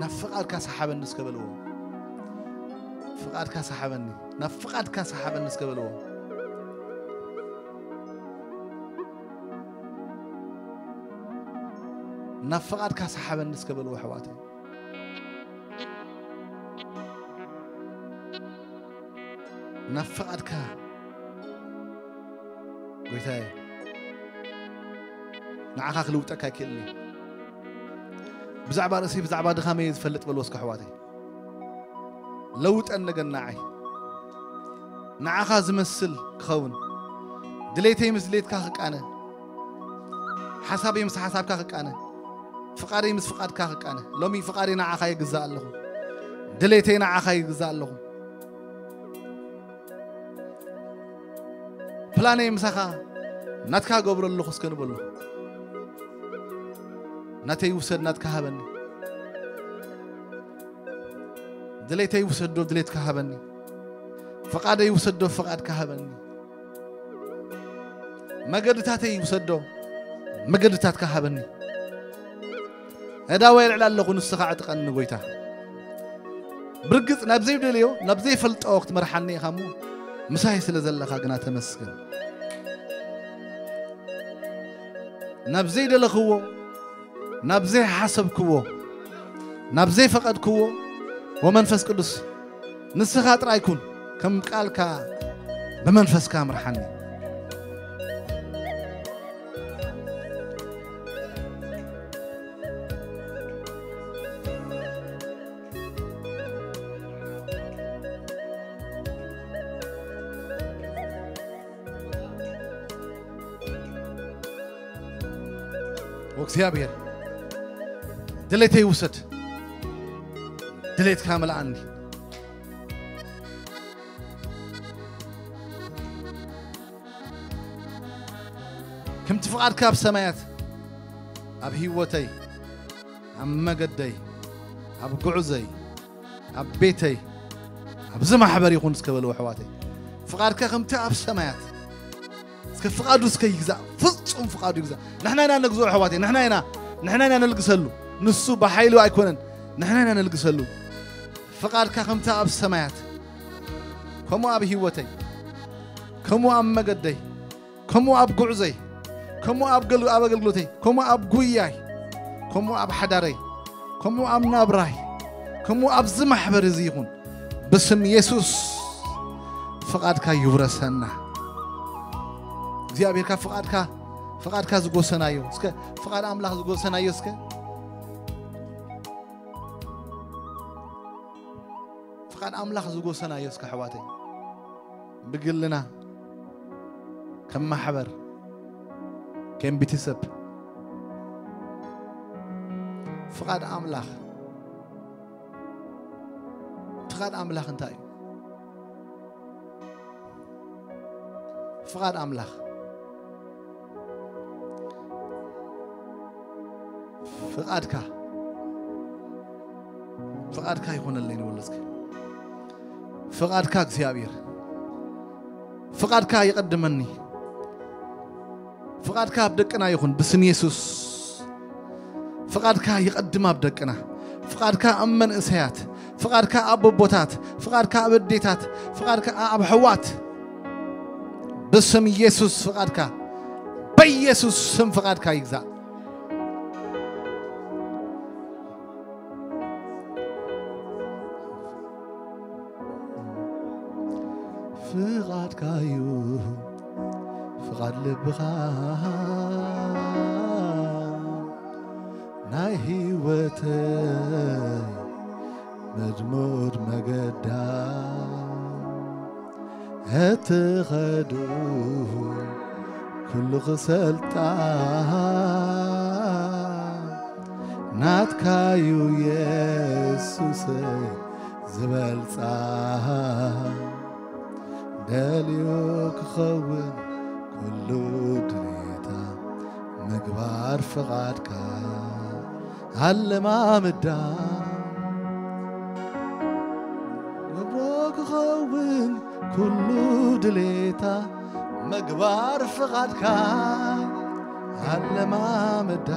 ናብ ፍቓድካ ሰሓበኒ እስከ በልዎ። ፍቓድካ ሰሓበኒ፣ ናብ ፍቓድካ ሰሓበኒ እስከ በልዎ። ናብ ፍቓድካ ሰሓበኒ እስከ በልዎ ኣሕዋተይ። ናብ ፍቓድካ ጎይታየ፣ ንዓኻ ክልውጠካ ኣይክእልን እዩ። ብዛዕባ ርእሰይ ብዛዕባ ድኻመይ እየ ዝፈልጥ በልዎ እስከ ኣሕዋተይ። ለውጠን ነገር ንዓይ ንዓኻ ዝመስል ክኸውን፣ ድሌተይ ምስ ድሌትካ ክቃነ፣ ሓሳበይ ምስ ሓሳብካ ክቃነ፣ ፍቓደይ ምስ ፍቓድካ ክቃነ። ሎሚ ፍቓደይ ንዓኻ ይግዛእ ኣለኹ፣ ድሌተይ ንዓኻ ይግዛእ ኣለኹ። ፕላነይ ምሳኻ ናትካ ገብሮ ኣለኹ እስከ ንበሎ። ናተይ ውሰድ ናትካ ሃበኒ። ድሌተይ ውሰዶ ድሌትካ ሃበኒ። ፍቓደይ ውሰዶ ፍቓድካ ሃበኒ። መገድታተይ ውሰዶ መገድታትካ ሃበኒ። ኣእዳወይ ኣልዕል ኣለኹ፣ ንስኻ ዕጥቀኒ ጎይታ። ብርግጽ ናብ ዘይደልዮ ናብ ዘይፈልጦ ክትመርሓኒ ኢኻ እሞ፣ ምሳይ ስለ ዘለኻ ግና ተመስገን። ናብ ዘይደለኽዎ፣ ናብ ዘይሓሰብክዎ፣ ናብ ዘይፈቐድክዎ፣ ወመንፈስ ቅዱስ ንስኻ ጥራይ ኩን፣ ከም ቃልካ ብመንፈስካ ምርሓኒ። ወእግዚኣብሔር ድሌተይ ውሰድ፣ ድሌትካ መልኣኒ። ከምቲ ፍቓድካ ኣብ ሰማያት፣ ኣብ ህይወተይ፣ ኣብ መገደይ፣ ኣብ ጉዕዘይ፣ ኣብ ቤተይ፣ ኣብዚ ማሕበር ይኹን እስከ በልዎ ኣሕዋተይ። ፍቓድካ ከምቲ ኣብ ሰማያት፣ እስከ ፍቓዱ እስከ ይግዛእ፣ ፍጹም ፍቓዱ ይግዛእ። ንሕና ኢና ነግዝኦ ኣሕዋተይ፣ ንሕና ኢና፣ ንሕና ኢና ነልግሰሉ። ንሱ ብሓይሉ ኣይኮነን፣ ንሕና ኢና ነልግሰሉ። ፍቓድካ ከምቲ ኣብ ሰማያት፣ ከምኡ ኣብ ህይወተይ፣ ከምኡ ኣብ መገደይ፣ ከምኡ ኣብ ጉዕዘይ፣ ከምኡ ኣብ ገል-፣ ኣብ ኣገልግሎተይ፣ ከምኡ ኣብ ጉያይ፣ ከምኡ ኣብ ሓዳረይ፣ ከምኡ ኣብ ናብራይ፣ ከምኡ ኣብዚ ማሕበር እዚ ይኹን፣ ብስም የሱስ ፍቓድካ ይውረሰና። እግዚኣብሔር ካብ ፍቓድካ፣ ፍቓድካ ዝጎሰናዮ፣ እስከ ፍቓድ ኣምላኽ ዝጎሰናዮ እስከ ፍቓድ ኣምላኽ ዝጎሰናዮ እስከ ኣሕዋተይ፣ ብግልና፣ ከም ማሕበር፣ ከም ቤተሰብ፣ ፍቓድ ኣምላኽ፣ ፍቓድ ኣምላኽ እንታይ እዩ? ፍቓድ ኣምላኽ፣ ፍቓድካ፣ ፍቓድካ ይኾነለይ ንበሎ እስከ። ፍቓድካ እግዚኣብሔር፣ ፍቓድካ ይቐድመኒ። ፍቓድካ ኣብ ደቅና ይኹን ብስም የሱስ። ፍቓድካ ይቐድም ኣብ ደቅና። ፍቓድካ ኣብ መንእሰያት፣ ፍቓድካ ኣብ ኣቦታት፣ ፍቓድካ ኣብ ኣዴታት፣ ፍቓድካ ኣብ ኣሕዋት። ብስም የሱስ ፍቓድካ፣ በየሱስ ስም ፍቓድካ ይግዛእ። ፍቓድካዩ ፍቓድ ልብኻ ናይ ህይወተይ መድሙድ መገዳ እትኸዱ ኩሉ ክሰልጣ ናትካዩ የሱሰይ ዝበልጻ ደልዩ ክኸውን ኩሉ ድሌታ ምግባር ፍቓድካ ኣለማምዳ ገብሮ ክኸውን ኩሉ ድሌታ ምግባር ፍቓድካ ኣለማምዳ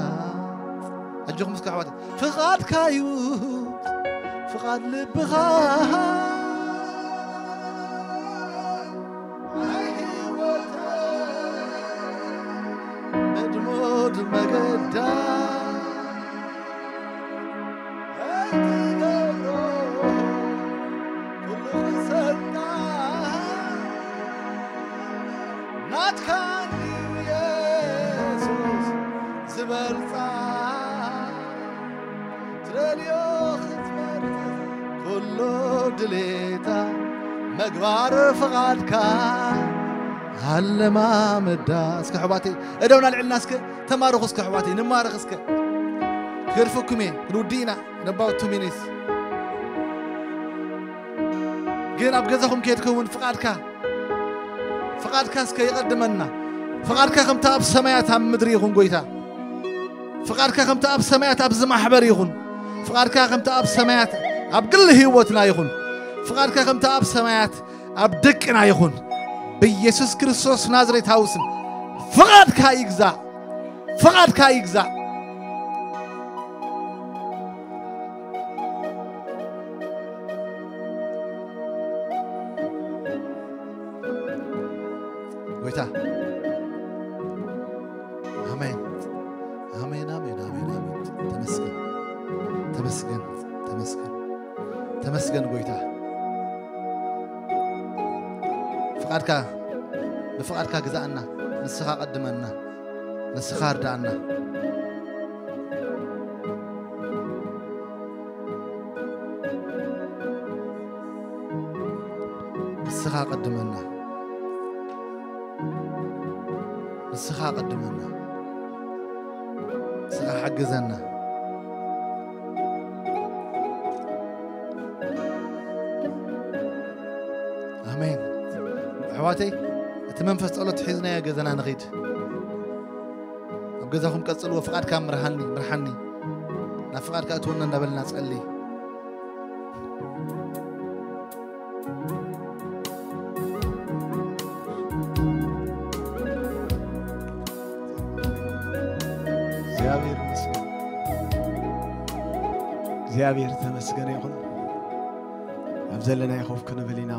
ኣጆኹም እስከ ኣሕዋት ፍቓድካ እዩ ፍቓድ ልብኻ ናይ ህይወተይ መድሙድ መገዳ እትገብሮ ኩሉ ክሰምዓ ናትካ እንድዩ የሱስ ዝበልጻ ትደልዮ ክትመርጽ ኩሉ ድሌታ ምግባር ፍቓድካ ኣለማምዳ። እስከ ኣሕዋተይ እደውና ልዕልና እስከ ተማርኹ እስከ ኣሕዋተይ ንማረኽ እስከ ክገድፈኩም እየ ክንውዲ ኢና ነባውት ቱ ሚኒትስ ግን ኣብ ገዛኹም ከድኩም እውን ፍቓድካ ፍቓድካ እስከ ይቐድመና ፍቓድካ ከምታ ኣብ ሰማያት ኣብ ምድሪ ይኹን ጎይታ ፍቓድካ ከምታ ኣብ ሰማያት ኣብዚ ማሕበር ይኹን ፍቓድካ ከምታ ኣብ ሰማያት ኣብ ግሊ ህይወትና ይኹን ፍቓድካ ከምታ ኣብ ሰማያት ኣብ ደቅና ይኹን ብኢየሱስ ክርስቶስ ናዝሬታዊ ስም ፍቓድካ ይግዛእ ፍቓድካ ይግዛእ ጎይታ ኣሜን ኣሜን ኣሜን ኣሜን ኣሜን ተመስገን ተመስገን ተመስገን ተመስገን ጎይታ ፍቓድካ ብፍቓድካ ግዛኣና ንስኻ ቀድመና ንስኻ ርዳኣና ንስኻ ቀድመና ንስኻ ቀድመና ንስኻ ሓግዘና ኣሜን ኣሕዋተይ እቲ መንፈስ ጸሎት ሒዝናዮ ገዛና ንኺድ ኣብ ገዛኹም ቀጽልዎ ፍቓድካ ምርሃኒ ምርሓኒ ናብ ፍቓድካ እትወና እንዳበልና ጸሊ እግዚኣብሔር ይመስገን እግዚኣብሔር ተመስገነ ይኹን ኣብ ዘለና ይኸፍ ክንብል ኢና